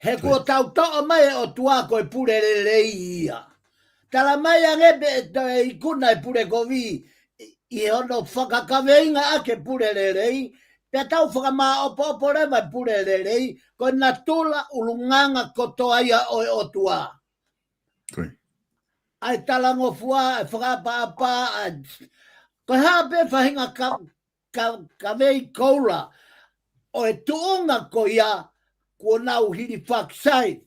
He kuo Ko ia. tau toʻo mai e ʻOtua ko e pule lelei ia. Tala mai ange pē ʻe toe ikuna e pule kovi, ʻi, ʻi hono fakakaveinga ʻaki e pule lelei, pea tau fakamāʻopoʻopo leva e pule lelei, ko e natula ʻulungaanga kotoa ia ʻo e ʻOtua. Ko ia. ʻA e talangofua, ʻa e fakaʻapaʻapa, ʻa e, ko e hā pē faʻahinga ka, ka, kavei koula ʻo e tuʻunga ko ia kuo nau hilifaki sai.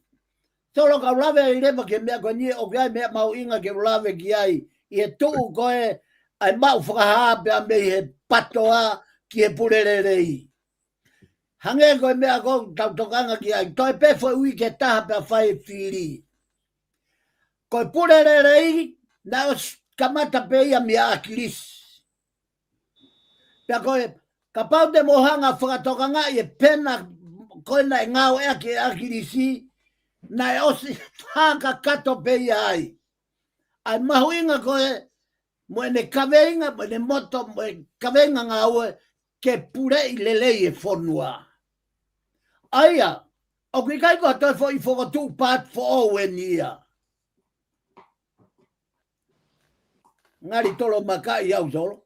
Solo, kau lave ai leva ki he meʻa ko eni, ʻoku ʻi ai e meʻa mahuʻinga ke u lave ki ai, ʻi he tuʻu ko ē ʻa e maʻu fakahā pea mei he PTOA ki he pule lelei. Hangē ko e meʻa ko ē ʻoku tau tokanga ki ai, toe pē foʻi uike ʻe taha pea fai e fili. Ko e pule lelei, naʻe ʻosi kamata pē ia meia ʻAkilisi. Pea ko e, kapau te mou hanga ʻo fakatokangaʻi e pena ko ē naʻe ngāueʻaki ʻe ʻAkilisi, naʻe ʻosi fakakakato pē ia ai. ʻA e mahuʻinga ko ē, mo ʻene kaveinga, mo ʻene moto, mo e kaveinga ngāue, ke puleʻi lelei e fonua. ʻA ia, ʻoku ʻikai ko ha toe foʻi fokotuʻu paati foʻou eni ia. Ngali tolomakaʻi au Solo.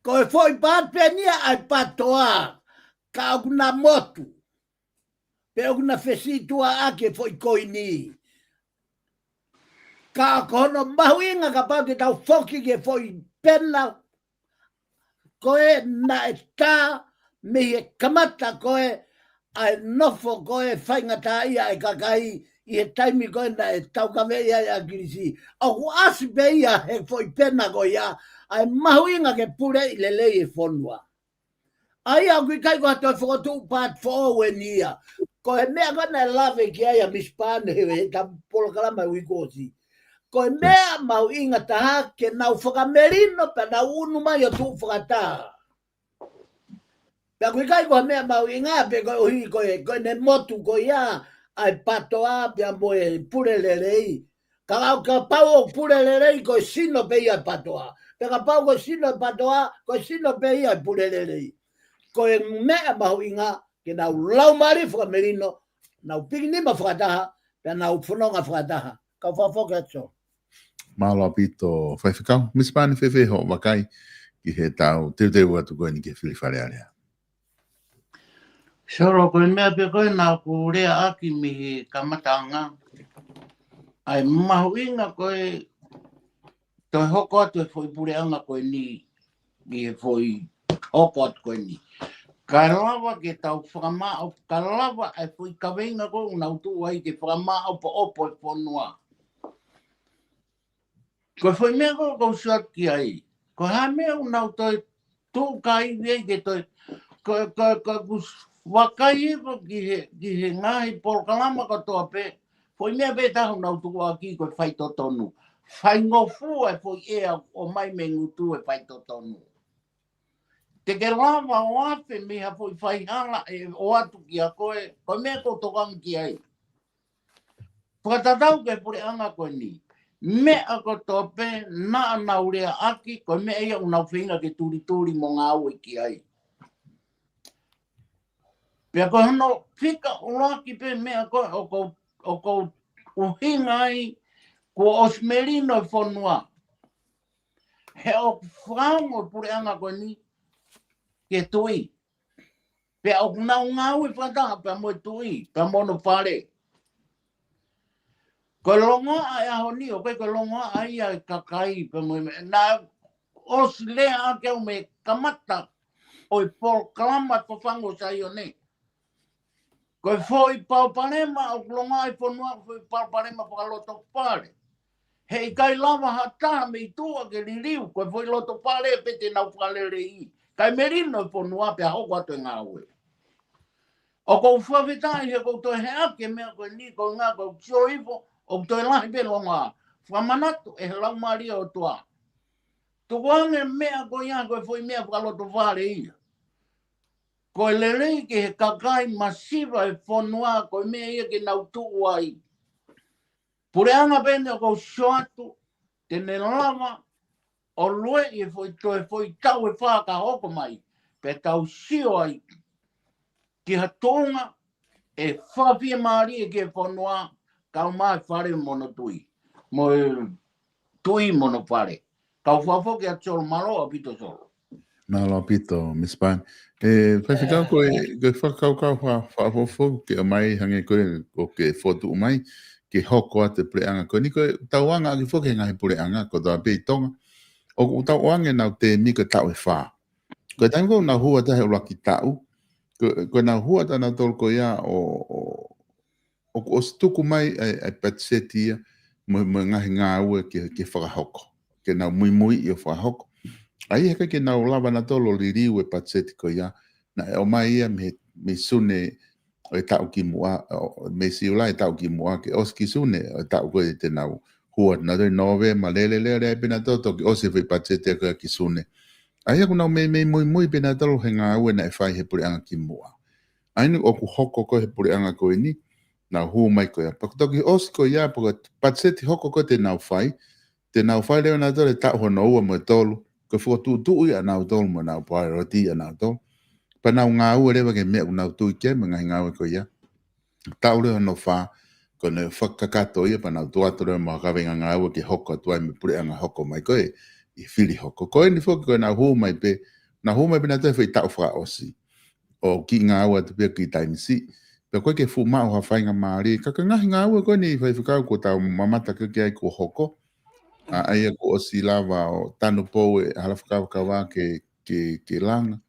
Ko e foʻi paati pē eni ia ʻa e PTOA, ka ʻoku na motu. Pe ʻoku na fesītuʻaʻaki e foʻi koini. Ka ko hono mahuʻinga kapau te tau foki ki he foʻi pena, ko ē naʻe tā mei he kamata ko ē ʻa e nofo ko ē faingataʻaʻia ʻa e kakai ʻi he taimi ko ē naʻe taukaveʻi ai ʻa ʻAkilisi. ʻOku ʻasi pē ia he foʻi pena ko ia ʻa e mahuʻinga ke puleʻi lelei e fonua. ʻA ia ʻoku ʻikai ko ha toe fokotuʻu part foʻou eni ia. Ko e meʻa ko ē naʻe lave ki ai ʻa Misi Pane he, he ta polokalama uike kuo ʻosi. Ko e meʻa mahuʻinga taha ke nau fakamelino pea nau unu mai ʻo tuʻu fakataha. Pea ʻoku ʻikai ko ha meʻa mahuʻinga pē koeʻuhi ko e, ko ʻene motu ko ia ʻa e PATOA pea mo e pule lelei. Ka ʻoku kapau ʻoku pule lelei ko e sino pē ia e PATOA. Pea kapau ko e sino e PATOA, ko e sino pē ia e pule lelei. Ko e meʻa mahuʻinga ke nau laumālie fakamelino, nau pikinima fakataha, pea nau fononga fakataha. Kau fakafoki atu. Mālō ʻaupito Faifekau. Misi Pane, fēfē hoʻo vakai ki he tau teuteu atu ko eni ki he fili Fale Alea? Solo, ko e meʻa pē ko ē naʻa ku leaʻaki mei he kamataʻanga. ʻA e mahuʻinga ko e toe hoko atu e foʻi puleʻanga ko eni, ʻi he foʻi hoko atu ko eni. Ka lava ke tau fakamaʻo, ka lava e foʻi kaveinga ko ē ʻoku nau tuʻu ai ke fakamaʻopoʻopo e fonua. Ko e foʻi meʻa ko ē ʻoku ou sio atu ki ai. Ko e hā e meʻa ʻoku nau toe tuʻu kāivi ai ke toe, ko, ko, ko, ʻoku vakai hifo ki he, ki he ngaahi polokalama kotoa pē. Foʻi meʻa pē taha ʻoku nau tukuakiʻi ko e faitotonu. Faingofua e foʻi ʻea ʻoku ʻomai mei ngutu e faitotonu. Te ke lava ʻo afe mei ha foʻi faihala ʻe ʻoatu kiate koe, ko e meʻa ʻoku ou tokanga ki ai. Fakatatau ki he puleʻanga ko eni. Meʻa kotoa pē naʻa nau leaʻaki, ko e meʻa ia ʻoku nau feinga ke tulituli mo ngāue ki ai. Pea ko hono fika ʻuluaki pē meʻa ko ē ʻoku ou, ʻoku ou ʻuhinga ai kuo ʻosi melino e fonua. He ʻoku fakaongo e puleʻanga ko eni ki he tuʻi. Pea ʻoku nau ngāue fakataha pea mo e tuʻi, pea mo hono fale. Ko e longoaʻa e ʻaho ni, ʻoku ʻikai ko e longoaʻa ia e kakai, pea mo e meʻa, naʻe ʻosi lea ʻaki au mei he kamata ʻo e polokalama Fafangu ʻo Saione. Ko e foʻi palopalema ʻoku longoaʻa e fonua, ko e foʻi palopalema fakalotofale. He ʻikai lava ha taha mei tuʻa ke liliu, ko e foʻi lotofale pē te nau fakaleleiʻi. Kae melino e fonua pea hoko atu e ngāue. ʻOku ou fakafetaʻi he ʻoku ou toe heʻaki e meʻa ko eni, ko e ʻuhinga ʻoku ou sio hifo, ʻoku toe lahi pē e longoaʻa. Fakamanatu ʻe he Laumālie ʻo e ʻOtua. Tukuange e meʻa ko ia ko e foʻi meʻa fakalotofale ia. Ko e lelei ki he kakai masiva e fonua, ko e meʻa ia ke nau tuʻu ai. Puleʻanga pē eni ʻoku ou sio atu, te ne lava ʻo lueʻi e foʻi toe foʻi taʻu ʻe fā ka hoko mai, pea tau sio ai ki ha tuʻunga ʻe fakafiemālie ki he fonua, kau mai e fale mo hono tuʻi. Mo e tuʻi mo hono fale. Kau fakafoki atu Solo, mālō ʻaupito Solo. Mālō ʻaupito, Misi Pane. ʻE, Faifekau, ko e, ko e fakakaukau fa-, fakafoki ke ʻomai hangē ko e, ʻoku ke fokotuʻu mai, ke hoko atu e puleʻanga. Ko eni ko e tauange ʻaki foki he ngaahi puleʻanga, kotoa pē ʻi Tonga. ʻOku tau ʻoange ʻenau tēmi ko e taʻu ʻe fā. Ko e taimi ko ē ʻoku nau hū atu he ʻuluaki taʻu. Ko, ko ʻenau hū atu ʻanautolu ko ia ʻo, ʻo, ʻoku ʻosi tuku mai ʻa e, ʻa e patiseti ia mo, mo e ngaahi ngāue ke, ke fakahoko. Ke nau muimui ʻo fakahoko. ʻA ia he ʻikai ke nau lava ʻanautolu ʻo liliu e patiseti ko ia. Naʻe ʻomai ia mei, mei Sune ʻo e taʻu kimuʻa, ʻo, mei Siulai e taʻu kimuʻa, ke ʻosi ki Sune ʻo e taʻu ko ē te nau hū atu ʻanautolu ʻi Nōvema, lele, lele, lele pē ʻanautolu toki ʻosi e foʻi patiseti ko ia ki Sune. ʻA ia ʻoku nau meimei muimui pē ʻanautolu he ngāue naʻe fai he puleʻanga kimuʻa. ʻA eni ʻoku hoko ko ē he puleʻanga ko eni, nau hū mai ko ia. Pea ko e toki ʻosi ko ia, pea ko e patiseti hoko ko ē te nau fai, te nau fai leva ʻanautolu e taʻu hono ua mo e tolu, ko e fokotuʻutuʻu ia ʻanautolu mo ʻenau priority ʻanautolu. Pea nau ngāue leva ki he meʻa ʻoku nau tui ki ai mo e ngaahi ngāue ko ia. Taʻu leva hono fā, ko ʻene fakakakato ia pea nau tuʻu atu leva mo ha kaveinga ngāue ke hoko atu ai mei he puleʻanga hoko mai ko ē ʻi he fili hoko. Ko eni foki ko ʻenau hū mai pē, nau hū mai pē ʻanautolu he foʻi taʻu fakaʻosi. ʻO kiʻi ngāue atu pē kiʻi taimi siʻi. Pea ʻoku ʻikai ke fuʻu maʻu ha faingamālie. Ka ko e ngaahi ngāue ko eni Faifekau kuo tau mamata ki ai kuo hoko. ʻA, ʻa ia kuo ʻosi lava ʻo tanupou e hala fakakavakava ke, ke, ke langa.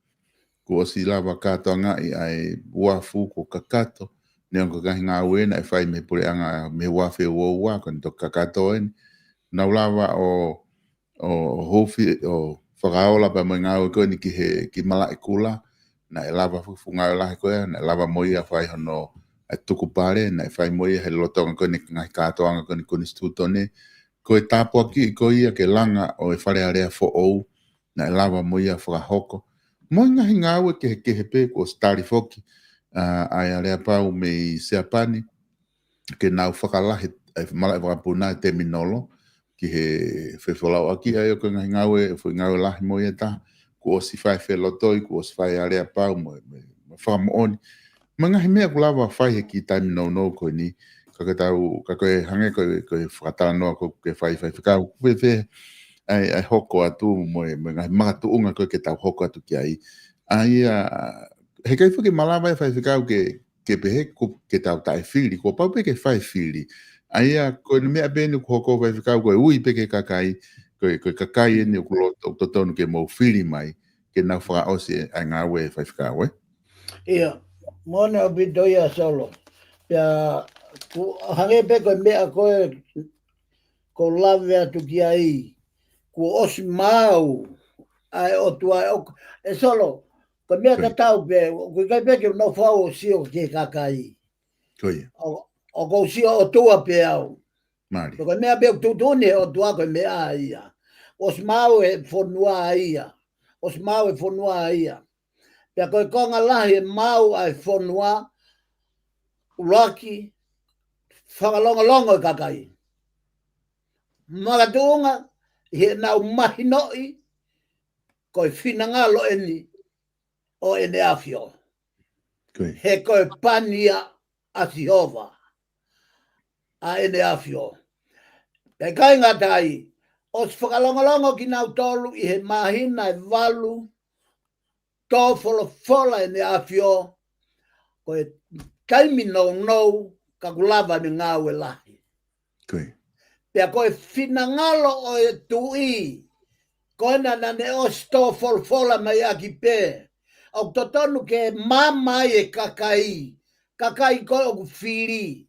kuo ʻosi lava kātoangaʻi ʻa e uafu kuo kakato, neongo ko e ngaahi ngāue naʻe fai mei he puleʻanga mei he ua afe ua ua, ko eni toki kakato eni. Nau lava ʻo, ʻo, ʻo huufi, ʻo fakaola pea mo e ngāue ko eni ki he, ki Malaʻekula, naʻe lava fuʻu ngāue lahi ko ia, naʻe lava mo ia fai hono ʻa e tukupale, naʻe fai mo ia he lolotonga ko eni ngaahi kātoanga ko eni Konisitūtone. Ko e tāpuaki ko ia ke langa ʻo e Fale Alea foʻou, naʻe lava mo ia fakahoko. Mo e ngaahi ngāue kehekehe pē kuo ʻosi tali foki, ʻa, ʻa e aleapau mei Siapani, ke nau fakalahi ʻa e malaʻe vakapuna e teminolo ki he fefolauʻaki ʻa ia ko e ngaahi ngāue, foʻi ngāue lahi mo ia ʻe taha, kuo ʻosi fai felotoi, kuo ʻosi fai aleapau mo, mo, mo fakamoʻoni. Mo e ngaahi meʻa kuo lava fai he kiʻi taimi nounou ko eni, ka ke tau, ka ko e hangē ko e, ko e fakatalanoa ko ē ke fai faifekau, ko e fē, ʻa e, ʻa e hoko atu mo e, mo e ngaahi makatuʻunga ko ē ke tau hoko atu ki ai. ʻA ia, he ʻikai foki malava ʻe faifekau ke, ke pehē ko, ke tau taʻefili, kuo pau pē ke fai fili. ʻA ia, ko e meʻa pē eni kuo hoko faifekau ko e ui pē ki he kakai, ko e, ko e kakai eni ʻoku loto, ʻoku totonu ke mou fili mai, ke nau fakaʻosi ʻa e ngāue faifekau, ē? ʻIo, moʻoni ʻaupito ia Solo. Pea, kuo hangē pē ko e meʻa ko ē, kuo lave atu ki ai, kuo ʻosi maau ʻa e ʻOtua ʻe ʻoku, ʻe Solo, ko e meʻa Ko ia. tatau pē, ʻoku ʻikai pē ke u nofo au ʻo sio ki he kakai. Ko ia. ʻO, ʻoku ou sio ʻOtua pē au. Mālie. Ko e meʻa pē ʻoku tuʻutuʻuni he ʻOtua ko e meʻa ia. ʻOsi maau e fonua ia. ʻOsi maau e fonua ia. Pea ko e konga lahi e maau ʻa e fonua, ʻuluaki, fakalongolongo e kakai. Makatuʻunga, ʻi heʻenau mahinoʻi, ko e finangalo eni ʻo ʻEne ʻAfio. Ko ia. He ko e pani ia ʻa Sihova ʻa ʻEne ʻAfio. Pea ʻikai ngata ai, ʻosi fakalongolongo kinautolu ʻi he māhina ʻe valu, tō folofola ʻEne ʻAfio, ko e taimi nounou, ka kuo lava mei he ngāue lahi. Ko ia. Pea ko e finangalo ʻo e tuʻi, ko ena naʻa ne ʻosi tō folofola mai ʻaki pē, ʻoku totonu ke maama ai e kakai, kakai ko ē ʻoku fili.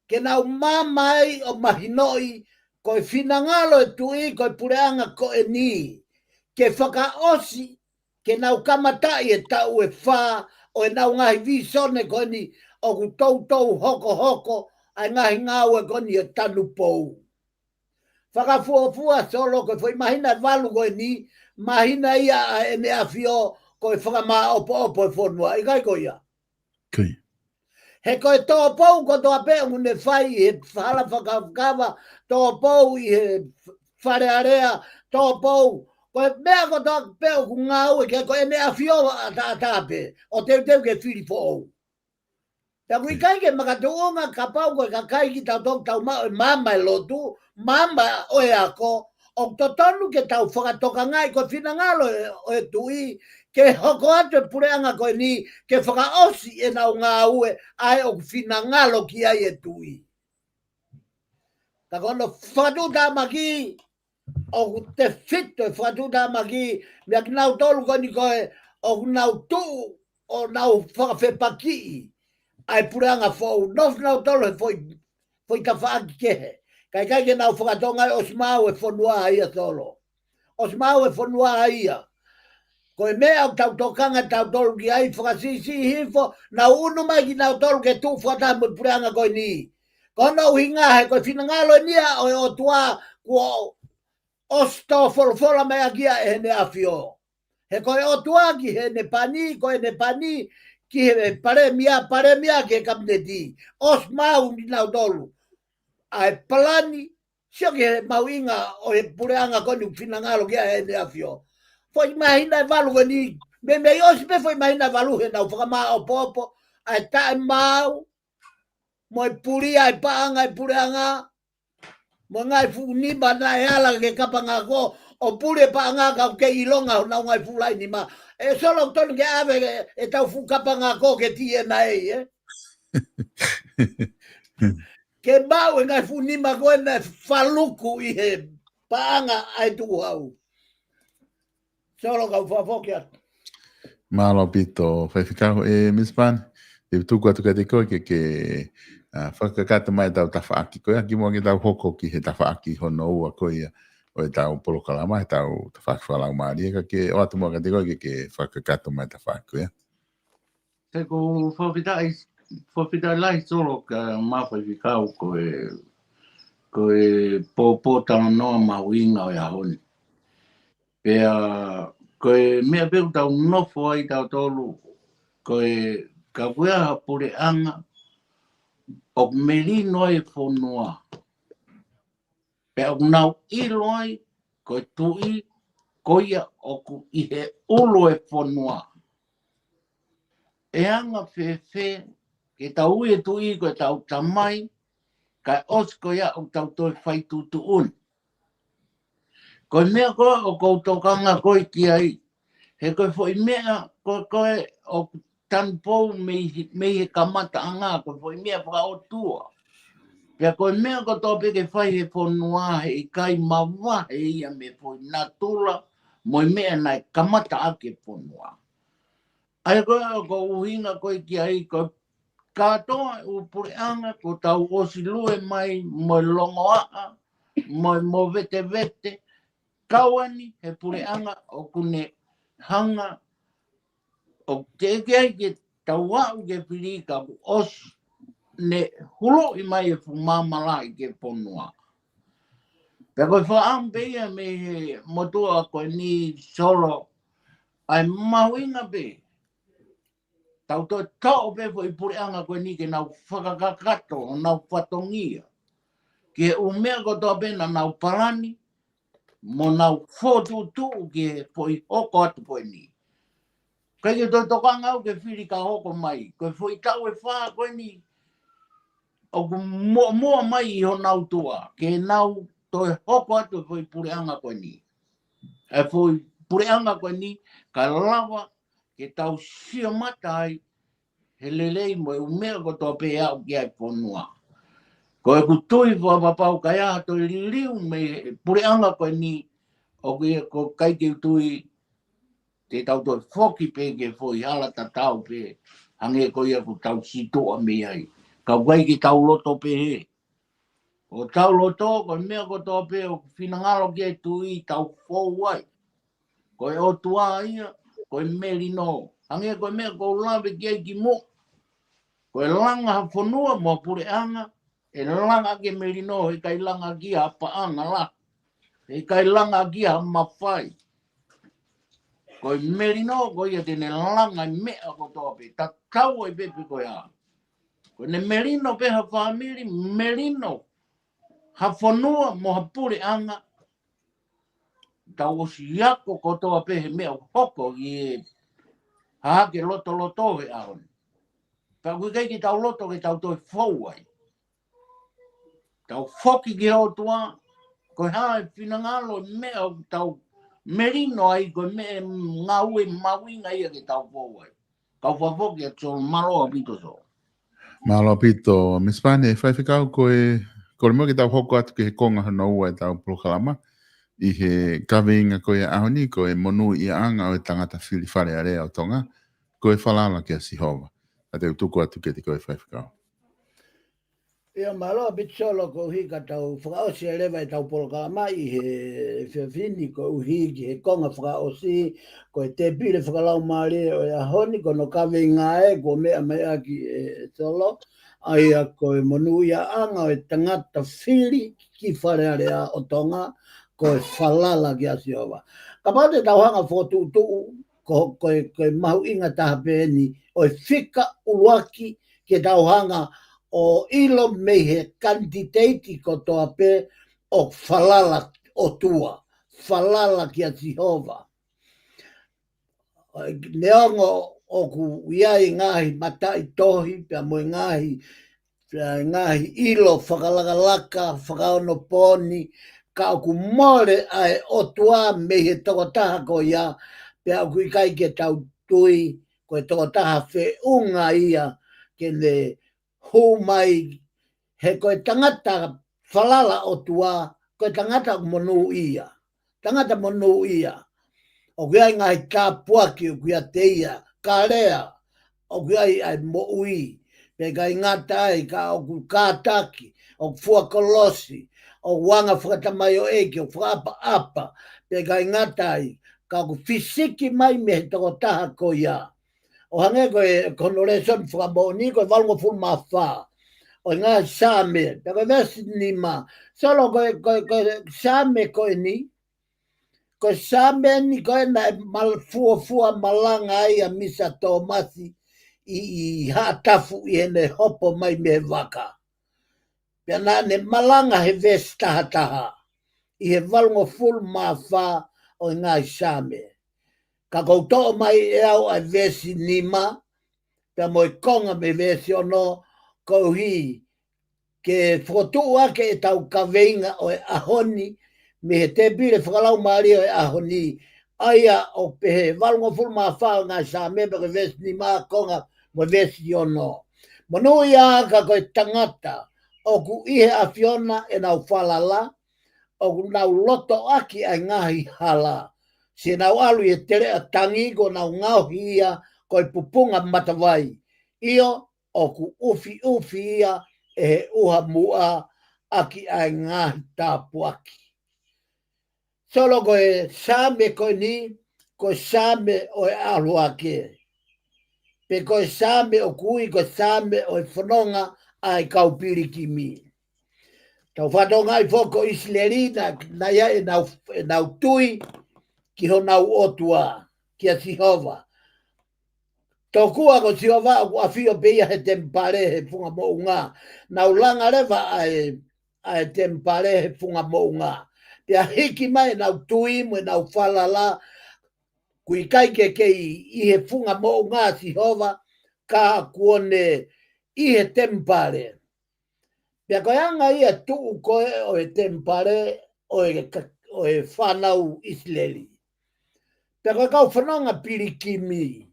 Ke nau maama ai ʻo mahinoʻi, ko e finangalo e tuʻi, ko e puleʻanga ko eni, ke fakaʻosi, ke nau kamataʻi e taʻu ʻe fā ʻo ʻenau ngaahi vīsone ko eni ʻoku toutou hokohoko ʻa e ngaahi ngāue ko eni ʻo e tanupou. Fakafuofua Solo ko e foʻi māhina ʻe valu ko eni, māhina ia ʻa ʻEne ʻAfio, ko e fakamāʻopoʻopo e fonua. ʻIkai ko ia? Ko ia. He ko e tōpou kotoa pē ʻoku ne fai ʻi he hala fakakava, tōpou ʻi he Fale Alea, tōpou. Ko e meʻa kotoa pē ʻoku ngāue ki ai ko ʻEne ʻAfio ʻataʻatā pē, ʻo teuteu ke fili foʻou. Pea ʻoku ʻikai ke makatuʻunga kapau ko e kakai kitautolu tau maʻu e maama e lotu, maama ʻo e ako, ʻoku totonu ke tau fakatokangaʻi ko e finangalo ʻo e, ʻo e tuʻi, ke hoko atu e puleʻanga ko eni, ke fakaʻosi ʻenau ngāue, ʻa ē ʻoku finangalo ki ai e tuʻi. Ka ko hono fakatuʻutāmaki, ʻoku tefito e fakatuʻutāmaki, meia kinautolu ko eni ko ē, ʻoku nau tuʻu, ʻo nau fakafepakiʻi, ʻa e puleʻanga foʻou, nofo nautolu he foʻi, foʻi tafaʻaki kehe. Ka ʻikai ke nau fakatokangaʻi ʻosi maau e fonua ia Solo. ʻOsi maau e fonua ia. Ko e meʻa ʻoku tau tokanga tautolu ki ai fakasiʻisiʻi hifo, nau ʻunu mai kinautolu ke tuʻu fakataha mo e puleʻanga ko eni. Ko hono ʻuhinga he ko e finangalo eni ia ʻo e ʻOtua kuo ʻosi tō folofola mai ʻaki ia ʻe heʻene ʻAfio. He ko e ʻOtua ki heʻene pani, ko ʻene pani ki he palēmia, palēmia ki he kapineti. ʻOsi maau kinautolu. ʻA e palani, sio ki he mahuʻinga ʻo e puleʻanga ko eni ʻoku finangalo ki ai ʻEne ʻAfio. Foʻi māhina ʻe valu ko eni, meimei ʻosi pē foʻi māhina ʻe valu heʻenau fakamāʻopoʻopo, ʻa e taʻemaau, mo e pulia e paʻanga e puleʻanga, mo e ngaahi fuʻu nima naʻe ala ke kapanga ako, ʻo puli e paʻanga ka ʻoku kei ʻilonga honau ngaahi fuʻu laʻi nima. ʻE Solo, tonu ke ʻave e, ʻetau fuʻu kapanga ako ki he T N A, ē? Ke maʻu e ngaahi fuʻu nima ko ē naʻe faluku ʻi he paʻanga ʻa e tukuhau. Solo, kau fakafoki atu. Mālō ʻaupito, Faifekau. ʻE Misipani, te u tuku atu kiate koe ke ke, ʻa, fakakakato mai ʻetau tafaʻaki ko ia, kimuʻa ke tau hoko ki he tafaʻaki hono ua ko ia ʻo ʻetau polokalama, ʻetau tafaʻaki fakalaumālie, ka ke ʻoatu muʻa kiate koe ke ke fakakakato mai tafaʻaki ko ia. He ʻoku ou fakafetaʻi, fakafetaʻi lahi Solo kae ʻumaʻā Faifekau ko e, ko e pōpōtalanoa mahuʻinga ʻo e ʻaho ni. Pea ko e meʻa pē ʻoku tau nofo ai tautolu, ko e ka ko e hā ha puleʻanga ʻoku melino ai e fonua. Pea ʻoku nau ʻilo ai, ko e tuʻi, ko ia ʻoku ʻi he ʻulu e fonua. ʻE anga fēfē ke tau ui e tuʻi ko ʻetau tamai, kae ʻosi ko ia ʻoku tau toe fai tuʻutuʻuni. Ko e meʻa ko ē ʻoku ou tokanga ko ē ki ai, he ko e foʻi meʻa ko ē, ko ē ʻoku tanupou mei he, mei he kamataʻanga, ko e foʻi meʻa fakaʻotua. Pea ko e meʻa kotoa pē ke fai he fonua heʻikai mavahe ia mei he foʻi natula mo e meʻa naʻe kamata ʻaki e fonua. ʻA ia ko ē ʻoku ou ʻuhinga ko ē ki ai, ko e kātoa e ʻū puleʻanga kuo tau ʻosi lue mai mo e longoaʻa, mo e movetevete, kau eni he puleʻanga ʻoku ne hanga ʻo teʻeki ai ke tau aʻu ki he fili ka kuo ʻosi ne huluʻi mai e fuʻu maama lahi ki he fonua. Pea ko e fakaʻamu pē ia mei he motuʻa ko eni Solo, ʻa e mahuʻinga pē tau toe toʻo pē foʻi puleʻanga ko eni ke nau fakakakato honau fatongia ki he ʻū meʻa kotoa pē naʻa nau palani, mo nau fokotuʻutuʻu ki he foʻi hoko atu ko eni. ʻIkai ke toe tokanga au ki he fili ka hoko mai, ko e foʻi taʻu ʻe fā ko eni ʻoku muʻomuʻa mai ʻi honau tuʻa ke nau toe hoko atu e foʻi puleʻanga ko eni. E foʻi puleʻanga ko eni ka lava ke tau sio mata ai he lelei mo e ʻū meʻa kotoa pē ʻe aʻu ki ai e fonua. Ko ʻeku tui fakapapau ka ʻi ai ha toe liliu mei he puleʻanga ko eni, ʻoku ʻikai ke u tui te tau toe foki pē ki he foʻi hala tatau pē hangē ko ia ʻoku tau situʻa mei ai. Ka ʻoku ʻikai ke tau loto pehē. ʻOku tau loto ko e meʻa kotoa pē ʻoku finangalo ki ai e tuʻi, tau fou ai. Ko e ʻOtua ia, ko e melino. Hangē ko e meʻa ʻoku ou lave ki ai kimuʻa. Ko e langa ha fonua mo ha puleʻanga, ʻe langa ʻaki e melino, heʻikai langa ʻaki ha paʻanga lahi, heʻikai langa ʻaki ha mafai. Ko e melino ko ia te ne langa e meʻa kotoa pē, tatau ai pē pe ko e hā. Ko ʻene melino pē ha fāmili, melino ha fonua mo ha puleʻanga, tau ʻosi ako kotoa pē he meʻa ʻoku hoko ʻi he Hahake Lotoloto he ʻaho ni. Pea ʻoku ʻikai ke tau loto ke tau toe fou ai. Tau foki ki he ʻOtua, ko e hā e finangalo e meʻa ʻoku tau melino ai, ko e meʻa e ngāue mahuʻinga ia ke tau fou ai. Kau fakafoki atu Solo, mālō ʻaupito Solo. Mālō ʻaupito, Misipani. Faifekau, ko e, ko e meʻa ke tau hoko atu ki he konga hono ua ʻetau polokalama, ʻi he kaveinga ko ia ʻaho ni, ko e monūʻiaʻanga ʻo e tangata fili Fale Alea ʻo Tonga, ko e falala kia Sihova. Ka te u tuku atu kiate koe Faifekau. ʻIo, mālō ʻaupito Solo, koeʻuhi ka tau fakaʻosi leva ʻetau polokalama ʻi he efiafi ni, koeʻuhi ki he konga fakaʻosi, ko e tēpile fakalaumālie ʻo e ʻaho ni, ko hono kaveinga ē kuo meʻa mai ʻaki ʻe Solo, ʻa ia ko e monūʻiaʻanga ʻo e tangata fili ki Fale Alea ʻo Tonga, ko e falala kia Sihova. Kapau te tau hanga fokotuʻutuʻu, ko, ko e, ko e mahuʻinga taha pē eni ʻo e fika ʻuluaki ke tau hanga ʻo ʻilo mei he kanititeiti kotoa pē ʻoku falala ʻOtua, falala kia Sihova. Neongo ʻoku ʻi ai e ngaahi mataʻitohi, pea mo e ngaahi, pea ngaahi ʻilo fakalakalaka, fakaonopooni, ka ʻoku mole ʻa e ʻOtua mei he tokotaha ko ia, pea ʻoku ʻikai ke tau tui ko e tokotaha feʻunga ia ke ne hū mai, he ko e tangata falala ʻOtua, ko e tangata monūʻia. Tangata monūʻia. ʻOku ʻi ai e ngaahi tāpuaki ʻoku ʻiate ia, kalea, ʻoku ʻi ai ʻa e moʻui, pea ʻikai ngata ai ka ʻoku kātaki, ʻoku fua kolosi, ʻoku anga fakatamaioʻeiki, ʻoku fakaʻapaʻapa, pea ʻikai ngata ai ka ʻoku fisiki mai mei he tokotaha ko ia. ʻO hangē ko e, ko hono lēsoni fakamoʻoni, ko e valungofulu mā fā ʻo e ngaahi Saame, pea ko e veesi nima. Solo, ko e, ko e, ko e Saame ko eni, ko e Saame ni ko ē naʻe mal-, fuofua malanga ai ʻa Misa Tōmasi ʻi, ʻi Haʻatafu ʻi heʻene hopo mai mei he vaka. Pea naʻa ne malanga he veesi taha taha ʻi he valungofulu mā fā ʻo e ngaahi Saame. Ka ʻoku ou toʻo mai ʻe au ʻa e veesi nima, pea mo e konga mei he veesi ono, koeʻuhi ke fokotuʻu ʻaki ʻetau kaveinga ʻo e ʻaho ni, mei he tēpile fakalaumālie ʻo e ʻaho ni, ʻa ia ʻoku pehē, valungofulu mā fā ʻo e ngaahi Saame, pea ko e veesi nima, konga mo e veesi ono. Monūʻia ā ka ko e tangata ʻoku ʻi he ʻAfiona ʻenau falala, ʻoku nau loto ʻaki ʻa e ngaahi hala. Siʻenau ʻalu ʻi he teleʻa tangi, kuo nau ngaohi ia ko e pupunga matavai. ʻIo, ʻoku ʻufiʻufi ia ʻe he ʻuha muʻa ʻaki ʻa e ngaahi tāpuaki. Solo, ko e Saame ko eni, ko e Saame ʻo e ʻalu hake. Pe ko e Saame ʻoku ui ko e Saame ʻo e fononga ʻa e kau pilikimi. Tau fakatokangaʻi foki ko ʻIsileli naʻa, naʻe ʻi ai ʻenau, ʻenau tui ki honau ʻOtua, kia Sihova. Tokua ko Sihova ʻoku ʻafio pē ia he temipale he funga moʻunga. Nau langa leva ʻa e, ʻa e temipale he funga moʻunga. Pea hiki mai ʻenau tui mo ʻenau falala, ʻoku ʻikai ke kei ʻi he funga moʻunga ʻa Sihova, ka kuo ne ʻi he temipale. Pea ko e anga ia e tuʻu ko ē ʻo e temipale ʻo e ka-, ʻo e fānau ʻIsileli. Pea ko e kau fononga pilikimi,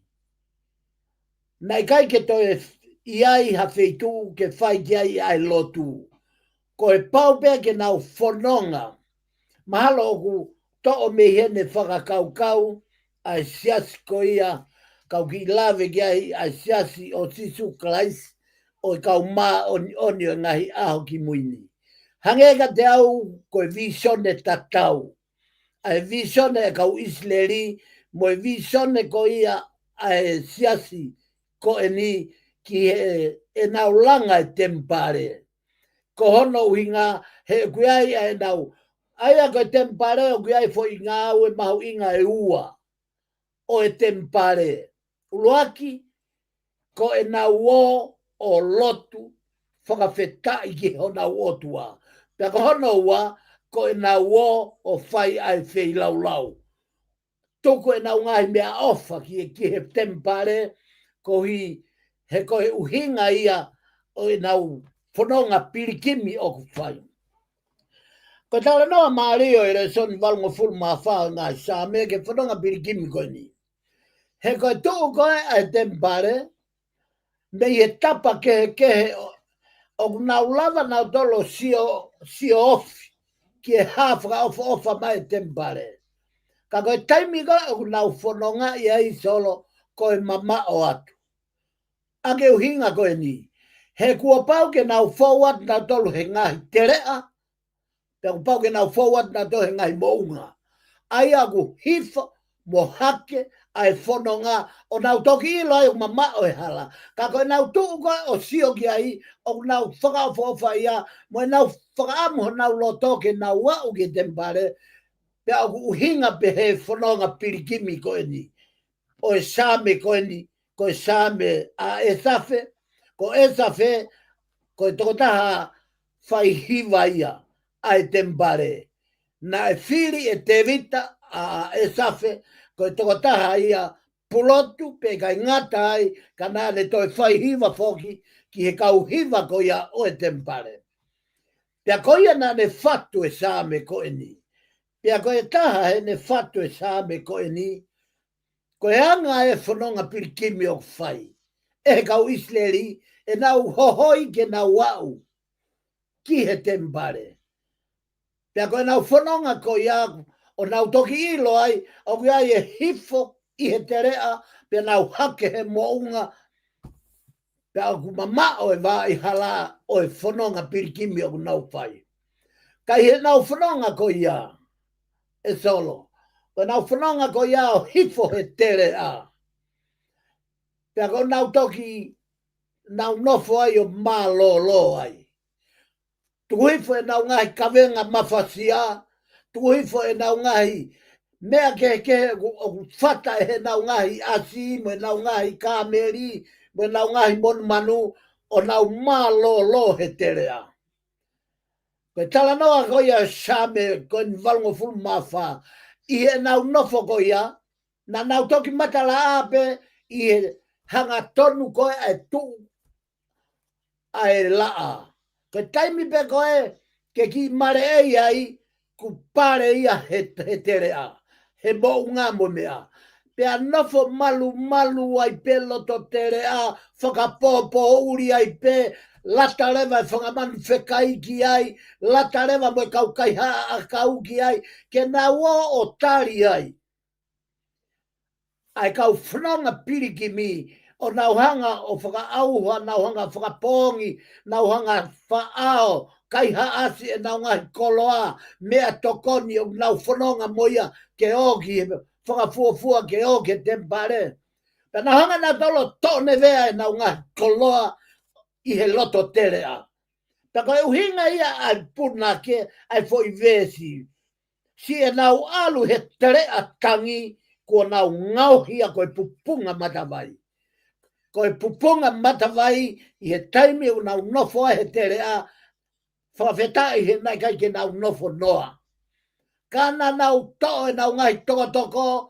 naʻe ʻikai ke toe ʻi ai ha feituʻu ke fai ki ai ʻa e lotu. Ko e pau pē ke nau fononga. Mahalo ʻoku toʻo mei heʻene fakakaukau ʻa e siasi ko ia, kau kiʻi lave ki ai, ʻa e siasi ʻo Sīsū Kalaisi ʻo e kau māʻoniʻoni ʻo e ngaahi ʻaho kimui ni. Hangē kiate au ko e vīsone tatau ʻa e vīsone ʻa e kau ʻIsileli, mo e vīsone ko ia ʻa e siasi ko eni ki he, ʻenau langa e temipale. Ko hono ʻuhinga he ʻoku ʻi ai ʻa ʻenau, ʻa ia ko e temipale ʻoku ʻi ai foʻi ngāue mahuʻinga ʻe ua ʻo e temipale. ʻUluaki, ko ʻenau ō ʻo lotu fakafetaʻi ki honau ʻOtua. Pea ko hono ua, ko ʻenau ō ʻo fai ʻa e feilaulau. Tuku ʻenau ngaahi meʻaʻofa ki, ki he temipale, koeʻuhi he ko e ʻuhinga ia ʻo ʻenau fononga pilikimi ʻoku fai. Ko e talanoa mālie ʻo e lēsoni valungofulu mā fā ʻo e ngaahi Saame ki he fononga pilikimi ko eni. He ko e tuʻu ko ē ʻa e temipale, mei he tapa kehekehe ʻo, ʻoku nau lava nautolu ʻo sio, sio ofi ki he hā fakaʻofoʻofa mai e temipale. Ka ko e taimi ko ē ʻoku nau fononga ʻi ai, Solo, ko e mamaʻo atu. ʻA e ʻuhinga ko eni. He kuo pau ke nau fou atu nautolu he ngaahi teleʻa, pea kuo pau ke nau fou atu nautolu he ngaahi moʻunga. ʻA ia ʻoku hifo mo hake ʻa e fononga, ʻo nau toki ʻilo ai ʻoku mamaʻo e hala. Ka ko ʻenau tuʻu ko ē ʻo sio ki ai, ʻoku nau fakaʻofoʻofa ia, mo ʻenau fakaʻamu honau loto ke nau aʻu ki he temipale, pea ʻoku ʻuhinga pē he fononga pilikimi ko eni ʻo e Saame ko eni, ko e Saame ʻa ʻĒsafe. Ko ʻĒsafe, ko e tokotaha faihiva ia ʻa e temipale. Naʻe fili ʻe Tēvita ʻa ʻĒsafe, ko e tokotaha ia pulotu, pea ʻikai ngata ai, ka naʻa ne toe faihiva foki ki he kau hiva ko ia ʻo e temipale. Pea ko ia naʻa ne fatu e Saame ko eni. Pea ko e taha heʻene fatu e Saame ko eni, ko e anga e fononga pilikimi ʻoku fai ʻe he kau ʻIsileli, ʻenau hohoi ke nau aʻu ki he temipale. Pea ko ʻenau fononga ko ia, ʻo nau toki ʻilo ai ʻoku ʻi ai e hifo ʻi he teleʻa, pea nau hake he moʻunga, pea ʻoku mamaʻo e vaʻa hala ʻo e fononga pilikimi ʻoku nau fai. Ka ʻi heʻenau fononga ko ia, ʻe Solo, ko ʻenau fononga ko ia ʻo hifo he teleʻa, pea ko ʻenau toki nau nofo ai ʻo mālōlō ai. Tuku hifo ʻenau ngaahi kavenga mafasia, tuku hifo ʻenau ngaahi meʻa kehekehe ʻoku, ʻoku fata ʻe heʻenau ngaahi ʻasi, mo ʻenau ngaahi kāmeli, mo ʻenau ngaahi monumanu, ʻo nau mālōlō he teleʻa. Ko e talanoa ko ia Saame ko eni valungofulu mā fā, ʻi heʻenau nofo ko ia, naʻa nau toki matalaʻā pē ʻi he hangatonu ko ē ʻa e tuʻu ʻa e laʻā. Ko e taimi pē ko ē ke kiʻi maleʻei ai, kuo pale ia he, he teleʻa, he moʻunga mo e meʻa. Pea nofo malumalu ai pē loto teleʻa, fakapōpōʻuli ai pē, lata leva e fanga manu fekai ki ai, lata leva mo e kau kaihaʻa ʻakau ki ai, ke nau ō ʻo tali ai ʻa e kau fononga pilikimi, ʻo nau hanga ʻo fakaʻauha, nau hanga fakapoongi, nau hanga faʻao, kaihaʻasi ʻenau ngaahi koloa, meʻatokoni ʻoku nau fononga mo ia ke ō ki he fakafuofua, ke ō ki he temipale. Pea nau hanga nautolu ʻo toʻo nevea ʻenau ngaahi koloa ʻi he loto teleʻa. Pea ko e ʻuhinga ia ʻa e punake ʻa e foʻi veesi. Siʻenau ʻalu he teleʻa tangi, kuo nau ngaohi ia ko e pupunga matavai. Ko e pupunga matavai ʻi he taimi ʻoku nau nofo ai he teleʻa, fakafetaʻi he naʻe ʻikai ke nau nofo noa. Ka naʻa nau toʻo ʻenau ngaahi tokotoko,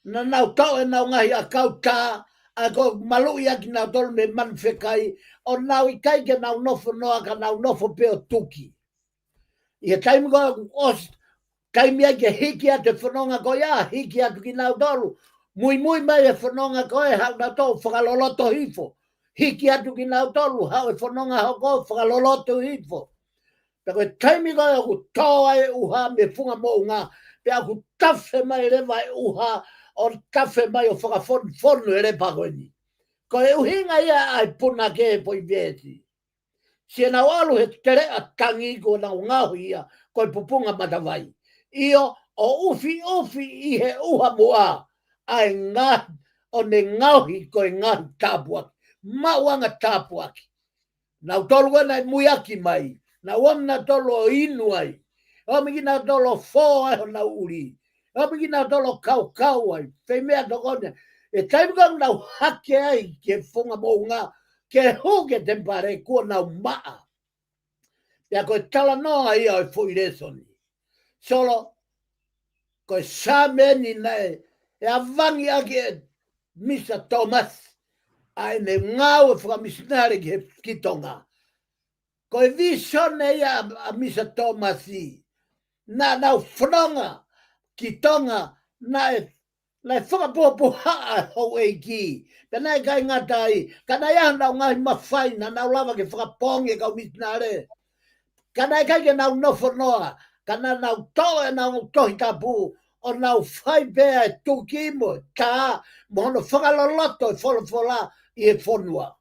naʻa nau toʻo ʻenau ngaahi ʻakau tā, ʻa ia ʻoku maluʻi ʻaki nautolu mei he manu fekai, ʻo nau ʻikai ke nau nofo noa, ka nau nofo pē ʻo tuki. ʻI he taimi ko ē ʻoku ʻosi taimi ai ke hiki atu e fononga ko ia, hiki atu kinautolu. Muimui mai e fononga ko ē, haʻu nautolu fakaloloto hifo. Hiki atu kinautolu, haʻu e fononga hoko, fakaloloto hifo. Pea ko e taimi ko ē ʻoku tō ai e ʻuha mei he funga moʻunga, pea ʻoku tafe mai leva e ʻuha, ʻo tafe mai ʻo fakafonufonu e lepa ko eni. Ko e ʻuhinga ia ʻa e punake he foʻi veesi. Siʻenau ʻalu he teleʻa tangi, kuo nau ngaohi ia ko e pupunga matavai. ʻIo, ʻo ʻufiʻufi ʻi he ʻuha muʻa ʻa e ngaohi, ʻo ne ngaohi ko e ngaahi tāpuaki. Maʻuʻanga tāpuaki. Nautolu ē naʻe muiaki mai, naʻa nau ō mai nautolu ʻo inu ai. ʻOmi kinautolu ʻo fō ai honau ʻuli. ʻOmi kinautolu ʻo kaukau ai, fai meʻatokoni ai. ʻI he taimi ko ē ʻoku nau hake ai ki he funga moʻunga, ke hū ki he temipale, kuo nau maʻa. Pea ko e talanoa ia ʻo e foʻi lēsoni. Solo, ko e Saame eni naʻe, ʻe avangi ʻaki ʻe Misa Tōmasi ʻa ʻene ngāue fakamisinale ki he, ki Tonga. Ko e vīsone ia ʻa, ʻa Misa Tōmasi. Naʻa nau fononga ki Tonga, naʻe, naʻe fakapuhapuha e houʻeiki. Pea naʻe ʻikai ngata ai, ka naʻe ʻi ai honau ngaahi mafai naʻa nau lava ke fakapoongi e kau misinale. Ka naʻe ʻikai ke nau nofo noa, ka naʻa nau toʻo ʻenau Tohi Tapu, ʻo nau fai pē ʻa e tuki mo e tā, mo hono fakaloloto e folofola ʻi he fonua.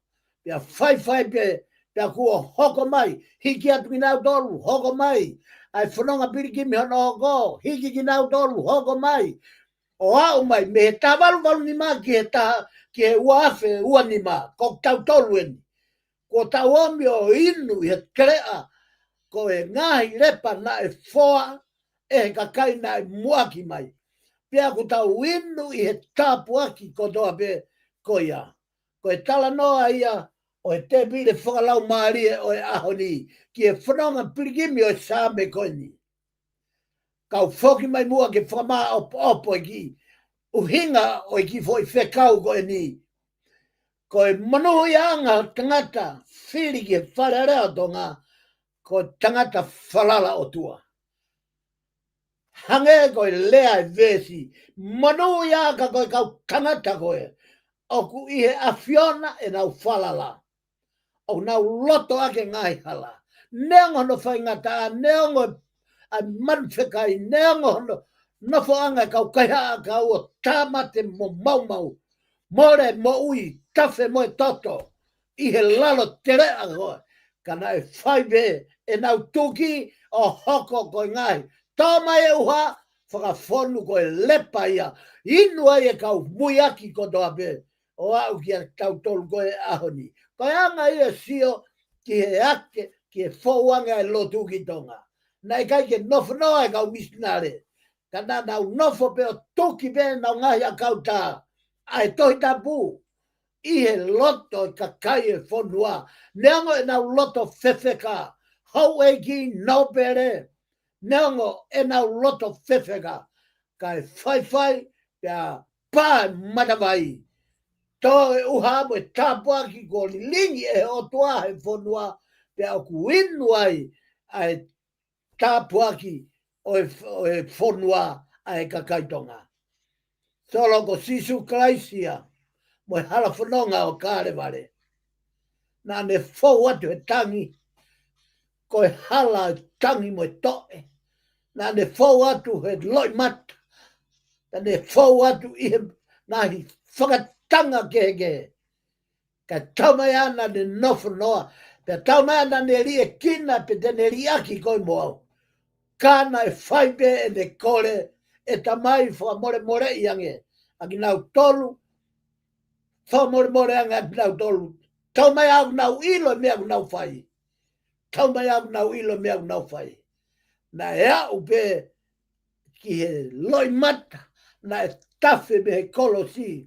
Pea faifai pē, pea kuo hoko mai, hiki atu kinautolu, hoko mai. ʻA e fononga pilikimi hono hoko, hiki kinautolu, hoko mai. ʻO aʻu mai, mei he taha valu valu nima ki he taha, ki he ua afe ua nima, ko kitautolu eni. Kuo tau ō mai ʻo inu ʻi he teleʻa, ko e ngaahi lepa naʻe foa ʻe he kakai naʻe muʻaki mai. Pea kuo tau inu ʻi he tāpuaki kotoa pē ko ia. Ko e talanoa ia ʻo e tēpile fakalaumālie ʻo e ʻaho ni, ki he fononga pilikimi ʻo e Saame ko eni. Kau foki mai muʻa ke fakamaʻopoʻopo e kiʻi ʻuhinga ʻo e kiʻi foʻi fekau ko eni. Ko e monūʻiaʻanga ʻo e tangata fili ki he Fale Alea ʻo Tonga, ko e tangata falala ʻOtua. Hangē ko e lea e veesi, monūʻia ka ko e kau tangata ko ē ʻoku ʻi he ʻAfiona ʻenau falala. ʻOku nau loto ʻaki e ngaahi hala. Neongo hono faingataʻa, neongo ʻa e manu fekai, neongo hono, nofoʻanga e kau kaihaʻa ʻakau ʻo tāmate mo maumau, mole moʻui, tafe mo e toto ʻi he lalo teleʻa ko ē. Ka naʻe fai pē ʻenau tuki ʻo hoko ko e ngaahi tō mai e ʻuha fakafonu ko e lepa ia, inu ai e kau muiaki kotoa pē ʻo aʻu kia tautolu ko e ʻaho ni. Ko e anga ia e sio ki he ake, ki he fou ange ʻa e lotu ki Tonga. Naʻe ʻikai ke nofo noa e kau misinale, ka naʻa nau nofo pē ʻo tuki pē ʻenau ngaahi ʻakau tā ʻa e Tohi Tapu ʻi he loto e kakai e fonua, neongo ʻenau loto fefeka, houʻeiki, nōpele, neongo ʻenau loto fefeka, kae faifai pea pā e matavai. Tō e ʻuha mo e tāpuaki kuo lilingi ʻe he ʻOtua he fonua, pea ʻoku inu ai ʻa e tāpuaki ʻo e, ʻo e fonua ʻa e kakai Tonga. Solo, ko Sīsū Kalaisi ia mo e hala fononga ʻo Kalevale. Naʻa ne fou atu he tangi, ko e hala e tangi mo e toʻe. Naʻa ne fou atu he loʻimata. Naʻa ne fou atu ʻi he ngaahi fakatanga kehekehe. Ka taumaiā naʻa ne nofo noa, pea taumaiā naʻa ne liʻekina pe te ne liʻaki koe mo au. Ka naʻe fai pē ʻene kole, ʻe Tamai, fakamolemoleʻi ange ʻa kinautolu, fakamolemole ange ʻa kinautolu. Taumaiā ʻoku nau ʻilo e meʻa ʻoku nau fai. Taumaiā ʻoku nau ʻilo e meʻa ʻoku nau fai. Naʻe aʻu pē ki he loʻimata, naʻe tafe mei he kolosi,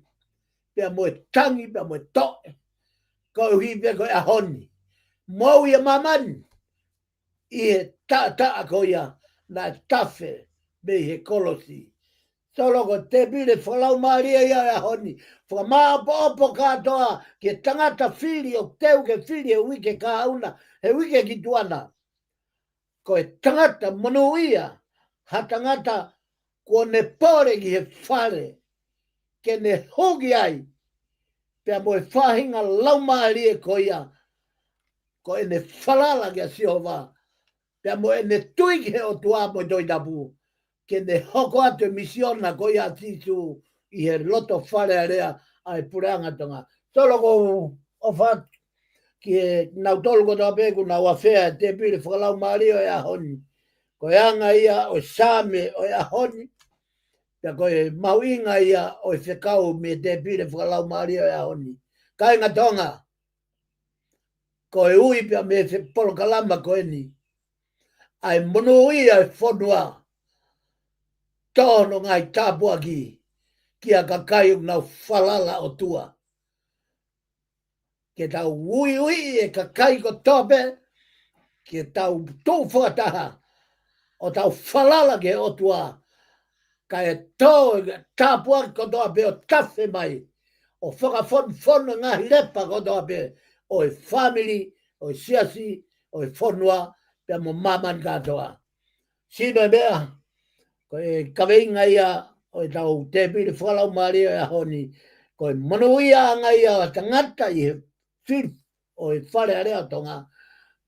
pea mo e tangi, pea mo e toʻe. Koeʻuhi pē ko e ʻaho ni, mo ia māmani, ʻi he taʻataʻa ko ia naʻe tafe mei he kolosi. Solo, ko e tēpile fakalaumālie ia ʻo e ʻaho ni. Fakamāʻopoʻopo kātoa ki he tangata fili ʻoku teu ke fili he uike kahaʻu na, he uike ki tuʻa na. Ko e tangata monūʻia, ha tangata kuo ne pole ki he fale ke ne huki ai, pea mo e faʻahinga laumālie ko ia, ko ʻene falala kia Sihova, pea mo ʻene tui ki he ʻOtua mo e Tohi Tapu, ke ne hoko atu e misiona ko ia ʻa Sīsū ʻi he loto Fale Alea ʻa e Puleʻanga Tonga. Solo, ʻoku ou ʻofa atu kinautolu kotoa pē kuo nau afea e tēpile fakalaumālie ʻo e ʻaho ni. Ko e anga ia ʻo e Saame ʻo e ʻaho ni, pea ko e mahuʻinga ia ʻo e fekau mei he tēpile fakalaumālie ʻo e ʻaho ni. Kāinga Tonga, ko e ui pea mei he polokalama ko eni, ʻa e monūʻia e fonua, tō hono ngaahi tāpuaki ki he kakai ʻoku nau falala ʻOtua. Ke tau uiuiʻi e kakai kotoa pē, ke tau tuʻu fakataha ʻo tau falala ki he ʻOtua, kae tō e tāpuaki kotoa pē ʻo tafe mai, ʻo fakafonufonu e ngaahi lepa kotoa pē ʻo e fāmili, ʻo e siasi, ʻo e fonua, pea mo māmani kātoa. Sino e meʻa, ko e kaveinga ia ʻo ʻetau tēpile fakalaumālie ʻo e ʻaho ni, ko e monūʻiaʻanga ia ʻo e tangata ʻi he fili ʻo e Fale Alea ʻo Tonga,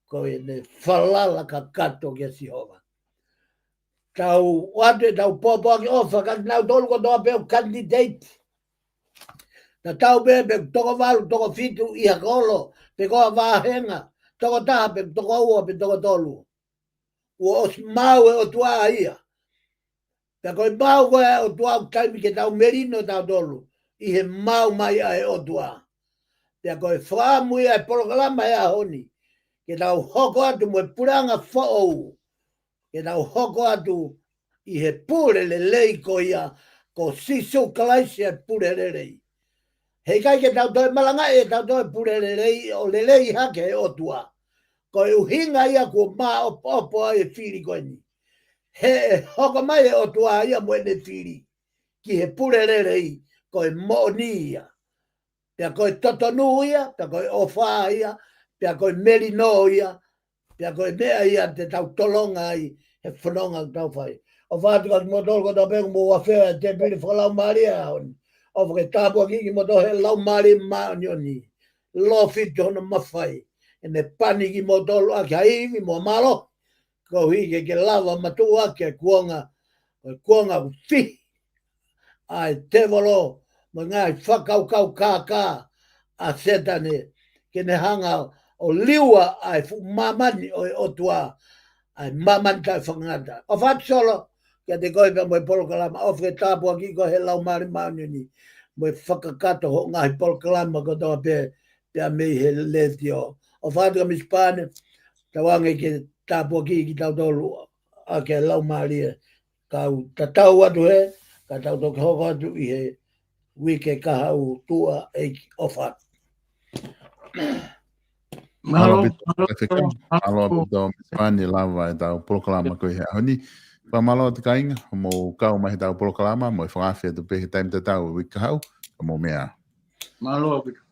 ko ʻene falala kakato kia Sihova. Tau ʻoatu ʻetau pōpoaki ʻofa kia kinautolu kotoa pē ʻoku candidate. Tatau pē pe ʻoku toko valu, toko fitu ʻi ha kolo, pe ko ha vāhenga, toko taha pe ʻoku toko ua pe toko tolu. Kuo ʻosi maau ʻe he ʻOtua ia. Pea ko e maau ko ē ʻa e ʻOtua ʻoku taimi ke tau melino tautolu ʻi he maau mai ʻa e ʻOtua. Pea ko e fakaʻamu ia e polokalama he ʻaho ni, ke tau hoko atu mo e puleʻanga foʻou, ke tau hoko atu ʻi he pule lelei ko ia, ko Sīsū Kalaisi e pule lelei. He ʻikai ke tau toe malangaʻi ʻetau toe pule lelei ʻo lelei hake he ʻOtua. Ko e ʻuhinga ia kuo maʻopoʻopo ai e fili ko eni. He ʻe hoko mai e ʻOtua ia mo ʻene fili ki he pule lelei, ko e moʻoni ia. Pea ko e totonu ia, pea ko e ʻofa ia, pea ko e melino ia, pea ko e meʻa ia te tau tolonga ai he fononga ʻoku tau fai. ʻOfa atu kia kimoutolu kotoa pē ʻoku mou afea e tēpile fakalaumālie he ʻaho ni. ʻOfa ke tāpuakiʻi kimoutolu he Laumālie Māʻoniʻoni. Lofituʻi hono mafai, ʻene pani kimoutolu ʻaki ha ivi mo e mālohi, koeʻuhi ke ke lava matuʻuaki e kuonga ko e kuonga ʻoku fihi ʻa e tēvolo mo e ngaahi fakakaukau kākā ʻa Sētane, ke ne hanga ʻo liua ʻa e fuʻu māmani ʻo e ʻOtua, ʻa e māmani taʻefakangata. ʻOfa atu Solo kiate koe pea mo e polokalama, ʻofa ke tāpuakiʻi koe ʻe he Laumālie Māʻoniʻoni mo e fakakakato hoʻo ngaahi polokalama kotoa pē, pea mei he letiō. ʻOfa atu kia Misi Pane, tauange ke tāpuakiʻi kitautolu ʻaki e Laumālie, kau tatau atu he, ka tau toki hoko atu ʻi he uike kahaʻu, tuʻa ʻEiki, ʻofa atu. Mālō, Mālō, mālō, mālō ʻaupito Misi Pane, lava ʻetau polokalama ko ē he ʻaho ni. Fakamālō atu kāinga, mou kau mai heʻetau polokalama, mo e fakaafe atu pē he taimi tatau uike kahaʻu, ka mou meʻa ā. Mālō ʻaupito.